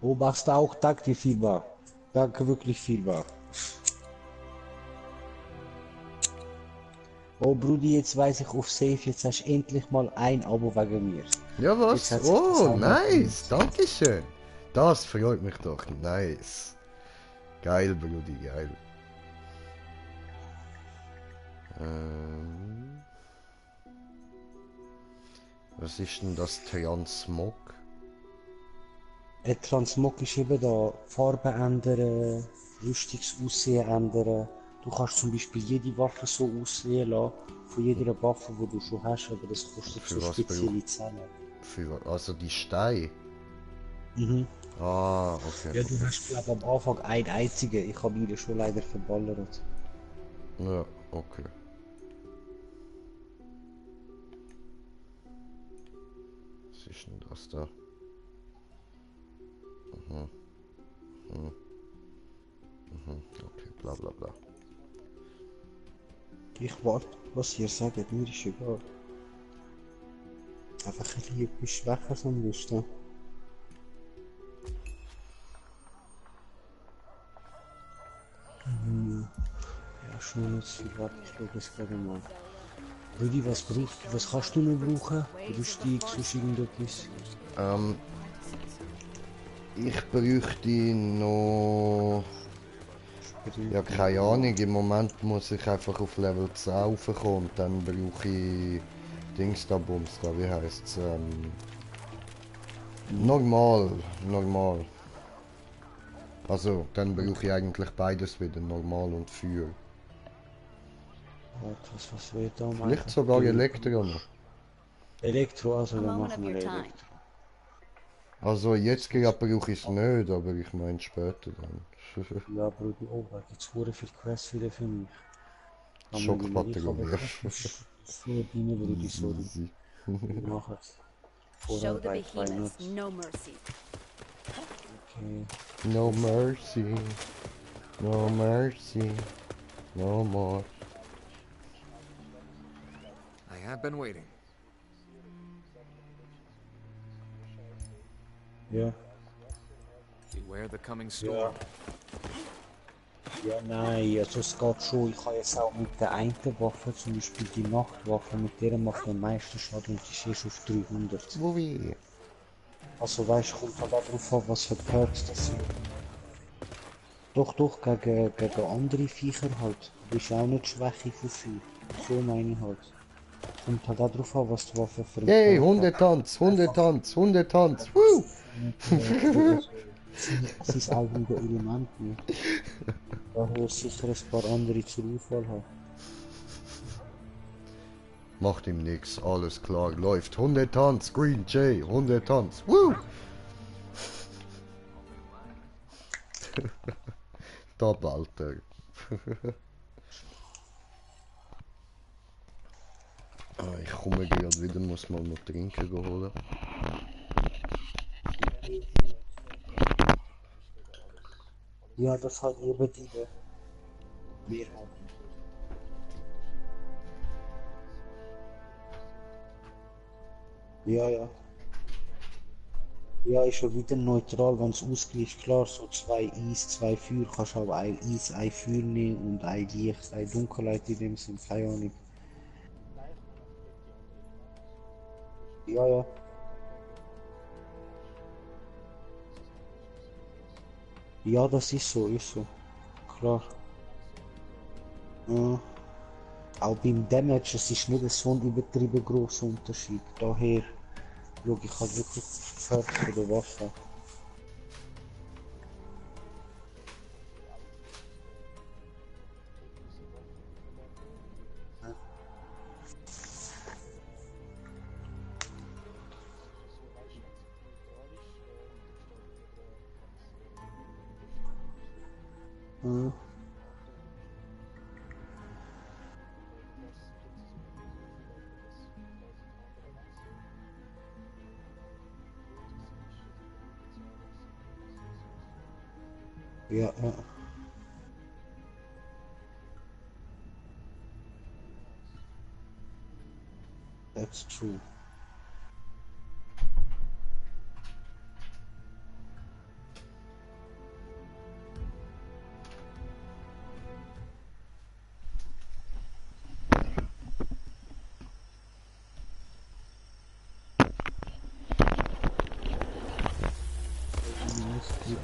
Oh, machst du auch? Danke, Fieber. Danke wirklich, Fieber. Oh, Brudi, jetzt weiß ich auf Safe, jetzt hast du endlich mal ein Abo wegen mir. Ja, Jetzt was? hat sich das Oh, auch nice. Danke schön. Das freut mich doch. Nice. Geil, Brudi, geil. Was ist denn das Transmog? Ein Transmog ist eben da Farbe ändern, Rüstungsaussehen ändern. Du kannst zum Beispiel jede Waffe so aussehen lassen, von jeder Waffe, die du schon hast, aber das kostet Für so was spezielle Zellen. Also die Steine. Mhm. Ah, okay. Ja, du hast glaube am Anfang einen einzigen, ich habe ihn schon leider verballert. Ja, okay. Was ist denn das da? Okay, bla bla bla. Ich warte, was ihr sagt, mir ist egal. Einfach ein bisschen etwas schwächer sein müsste. Ja, schon nicht viel, warte, ich schaue das gerade mal. Rudi, was kannst du noch brauchen? Rüstung, sonst irgendetwas? Ich bräuchte noch... Ja, keine Ahnung, im Moment muss ich einfach auf Level 10 raufkommen und dann brauche ich... Dings da, Bums da, wie heisst's? Normal. Also, dann brauche ich eigentlich beides wieder, normal und Feuer. Warte, was wird da machen? Vielleicht sogar Elektro noch. Elektro, also A dann moment machen of wir your time. Elektro. Also jetzt gerade brauche ich es nicht, aber ich meine später dann. Ja, Brudi, oh, da gibt's hure viel Quests wieder für mich. Schockpatrouille. So, Dine, Brudi, sorry. Easy. Ich mach es. Show the Vorarbeit, why behemoths not? no mercy. Okay. No mercy. No mercy. No more. I have been waiting. Ja. Beware the coming storm. Ja, nein, also es geht schon. Ich habe jetzt auch mit der einen Waffe, zum Beispiel die Nachtwaffe, mit der macht am meisten Schaden und die ist erst auf 300. Wo wie? Also weißt du, kommt halt auch drauf an, was für Perks das sind. Doch, gegen andere Viecher halt. Du bist auch nicht Schwäche von Feuer. So meine ich halt. Kommt halt auch drauf an, was die Waffe für einen Hey, Perk hat. Hundetanz. Woo! Das ist eigene Element nicht. Da hörst sicher ein paar andere zur Auswahl haben. Macht ihm nix, alles klar, läuft. Hundetanz, Green Jay, Hundetanz. Woo! Top, Alter. Ich komme gerade wieder, muss mal noch trinken holen. Ja, das hat eben die Mehrheit. Ja. Ja, ist schon wieder neutral, wenn es ausgleicht. Klar, so 2 Eis, 2 Feuer, kannst aber ein Eis, ein Feuer nehmen und ein Licht, ein Dunkelheit in dem Sinn, keine Ahnung. Ja. Ja, das ist so, Klar. Ja. Auch beim Damage, es ist nicht so ein übertrieben grosser Unterschied. Daher schaue ich halt wirklich auf die Perks von der Waffe. Ja. Ja, ja. That's true.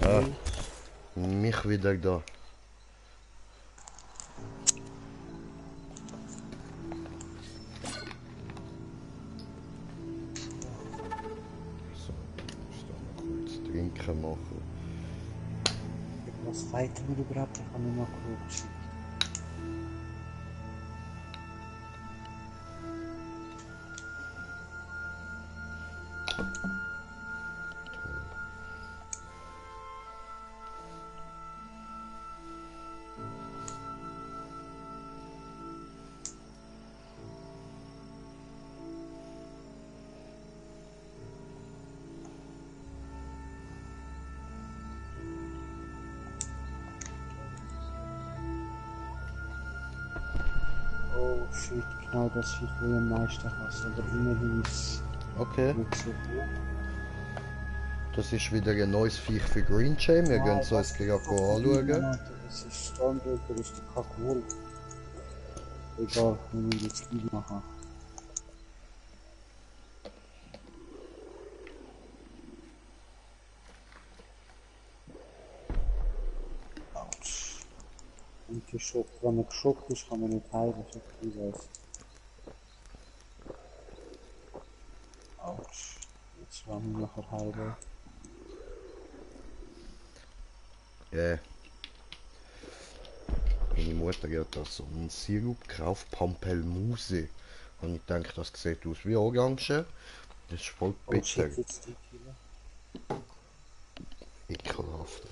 Ah, mich wieder da. So, ich muss da noch kurz trinken machen. Was fighten wir überhaupt? Ich habe nicht mal geguckt. Oh shit, genau das Viech, wo ich am meisten hasse. Aber immerhin ist Okay, es nicht so gut. das ist wieder ein neues Viech für Green Jam. Wir gehen es uns gleich anschauen. Das ist Stormbreaker, ist der Kackwolf. Egal, wir müssen jetzt gleich machen. Autsch. Und geschockt, wenn man geschockt ist, kann man nicht heilen, so viel weiß. Autsch. Jetzt wollen wir nachher heilen. Ja. Meine Mutter hat da so einen Sirup gekauft, Pampelmuse. Und ich denke, das sieht aus wie Orange. Das ist voll Oh bitter. shit, jetzt die Kille. Ekelhaft,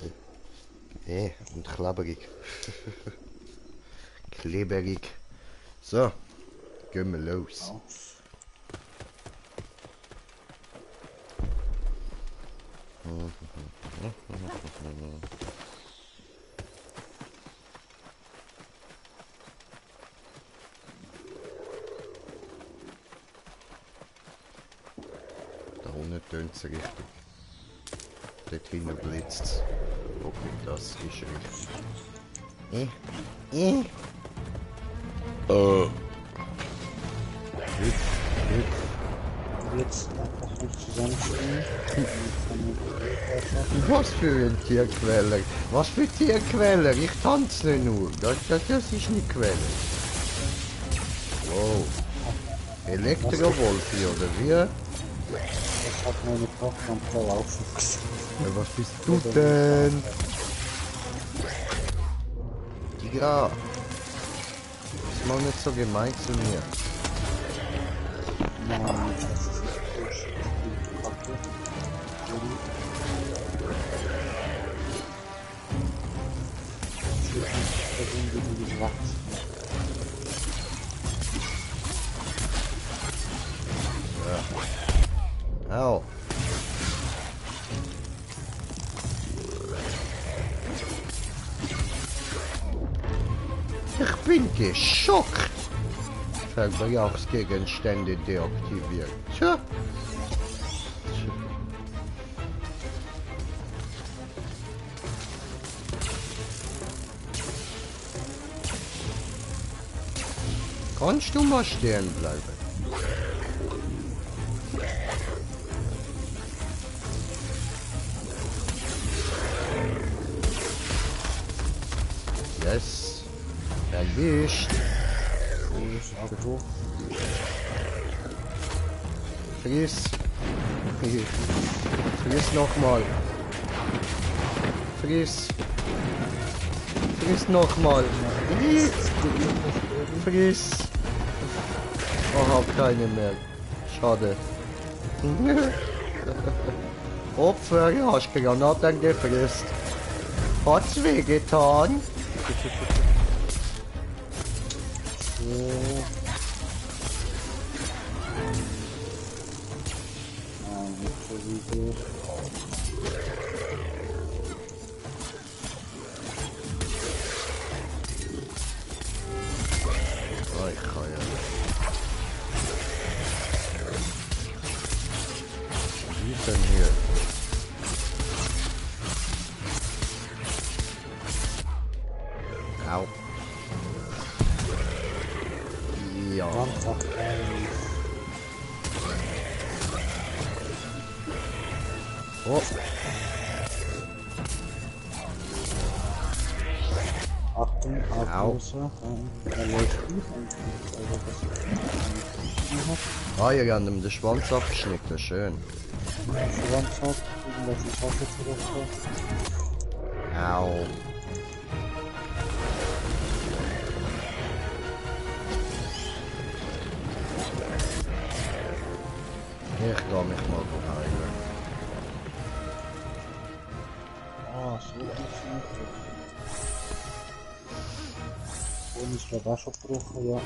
ey. Und klebrig. Kleberig. So, gehen wir los. Autsch. Da unten tönt es richtig. Dort hinten blitzt es. Okay, das ist richtig. Jetzt einfach nicht zusammenstehen. Was für ein Tierquäler? Was für Tierquäler? Ich tanze nicht nur. Das ist nicht Quäler. Wow. Elektrowolfi oder wie? Ich hab meine Tochter am Verlaufen gesehen. Ja, was bist du denn? Tigra! Ist mal nicht so gemein zu mir. Nein, das ist nicht Bullshit. Ich bin Kacke. Ich will nicht verwunden, wie wachsen. Au. Ich bin geschockt. Verbrauchsgegenstände deaktiviert. Tja. Kannst du mal stehen bleiben? Yes. Erwischt. Abbruch. Friss. Friss nochmal. Friss. Friss nochmal. Friss. Oh, hab keine mehr. Schade. Opfer, hast Granaten gefrisst. Hat's wehgetan? So. Wieder. Oh, ich kann ja nicht. Wie ist denn hier? Au. Ja. Oh. Achtung, Ablöser. Er läuft nicht. Ah, ihr habt ihm den Schwanz abgeschnitten, schön. Schwanz hat, irgendwelche Schaffe zurück. Au. Ich geh mich mal heilen. Ah, so geht's nicht. Und ist glaube auch schon gebrochen, ja.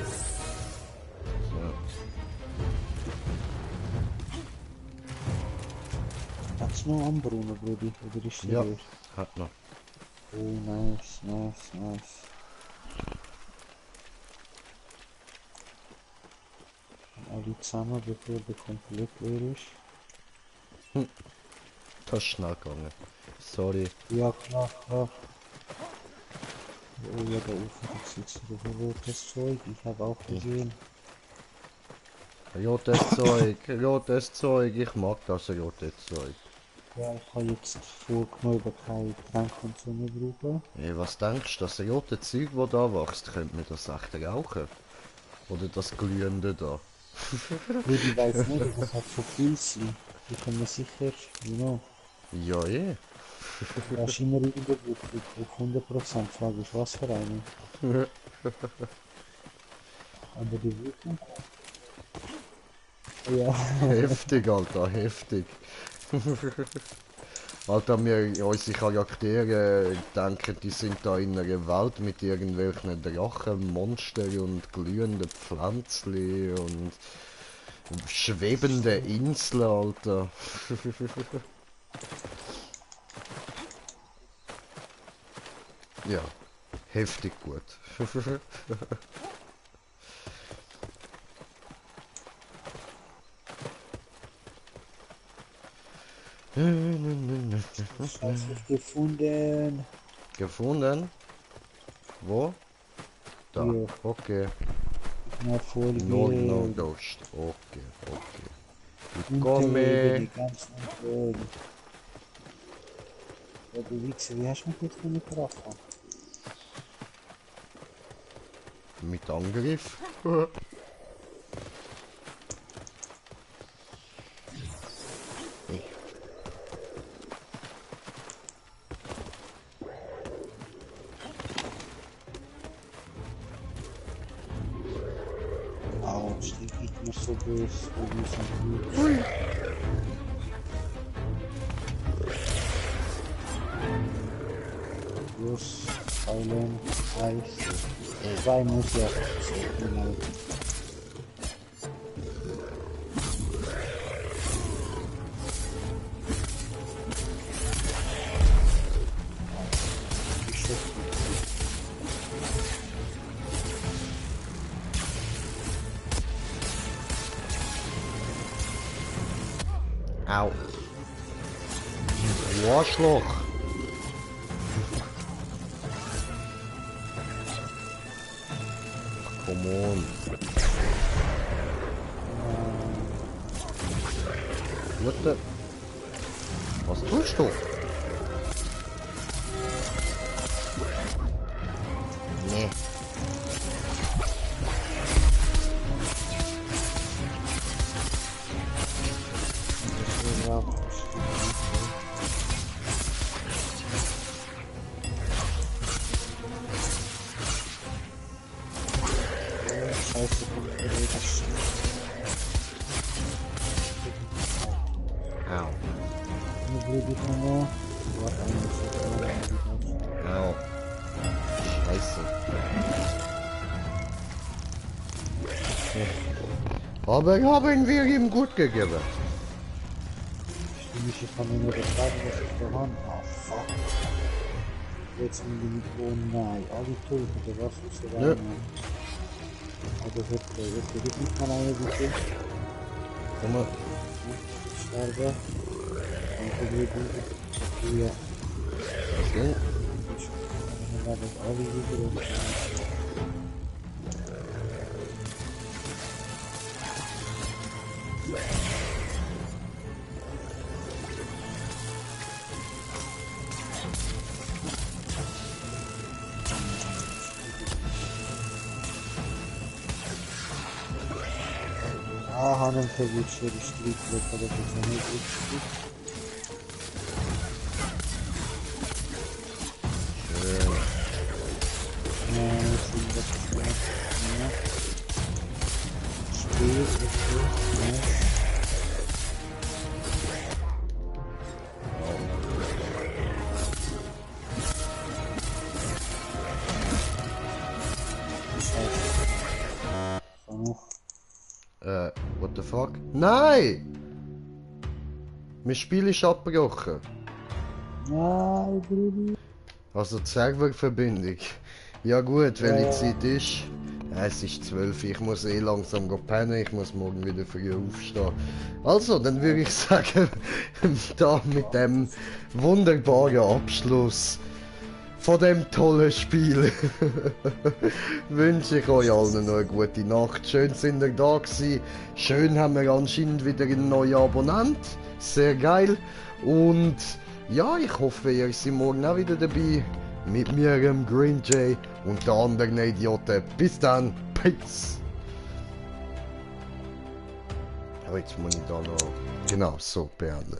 Hat's noch am Brunnen, Brudi? Oder ist der Ja, leer? hat noch. Oh, nice, nice, nice. Alle zusammen, bevor der komplett leer ist. Das ist schnell gegangen. Sorry. Ja, klar, klar. Oh ja, da oben sitzt noch ein rotes Zeug, ich habe auch gesehen. Rotes Zeug, ich mag das rote Zeug. Ja, ich habe jetzt vorgenommen, kein Getränk und so mehr brauchen. Hey, was denkst du, das rote Zeug, das da wächst, könnte man das echt rauchen? Oder das glühende da? Ich weiß nicht, das hat so viel sein. Ich bin mir sicher, genau. Ja, eh. Da ist immer überwürfig, auf 100%. Frage ist, was für eine. Aber die Wirkung. Ja. Heftig, Alter, heftig. Alter, unsere Charaktere denken, die sind da in einer Welt mit irgendwelchen Drachen, Monstern und glühenden Pflänzchen und schwebende Inseln, Alter. Ja, heftig gut. Was habe ich gefunden? Gefunden? Wo? Da, Hier. okay. Na, Folge. No Ghost. Okay, okay. Ich Die komme. ganzen Folgen. Ja, du Wichser, wie hast du mich jetzt nicht getroffen? Mit Angriff. Autsch, die Gegner so böse, die sind gut. Los, Heilen, Eis. 2 muss ja. Genau. Au. Du Arschloch. Come on. What the? Was tust du? Nee. Scheiße, das Au. Eine blöde Kamera. Warte, Au. Scheiße. Aber haben wir ihm gut gegeben. ich kann mir nur das sagen, was ich da habe. Ah, fuck. Jetzt mit dem oh nein, alle tot, oder was ist da? Ja. Oder wird nicht mal eine bitte? Komm mal. Sterbe. Und die Leute, ja. So. Dann war das alle wieder. Hanım tabii çeliştirikle kalacağını geçti. Şimdi What the fuck? Nein! Mein Spiel ist abgebrochen. Nein, Bruder. Also die Serververbindung. Ja gut, welche Zeit ist? Es ist 12, ich muss eh langsam pennen, ich muss morgen wieder früh aufstehen. Also, dann würde ich sagen, da mit dem wunderbaren Abschluss von dem tollen Spiel wünsche ich euch allen noch eine gute Nacht. Schön sind ihr da gewesen. Schön haben wir anscheinend wieder einen neuen Abonnent. Sehr geil. Und ja, ich hoffe, ihr seid morgen auch wieder dabei. Mit mir, dem Green Jay und den anderen Idioten. Bis dann. Peace. Aber jetzt muss ich da noch genau so beenden.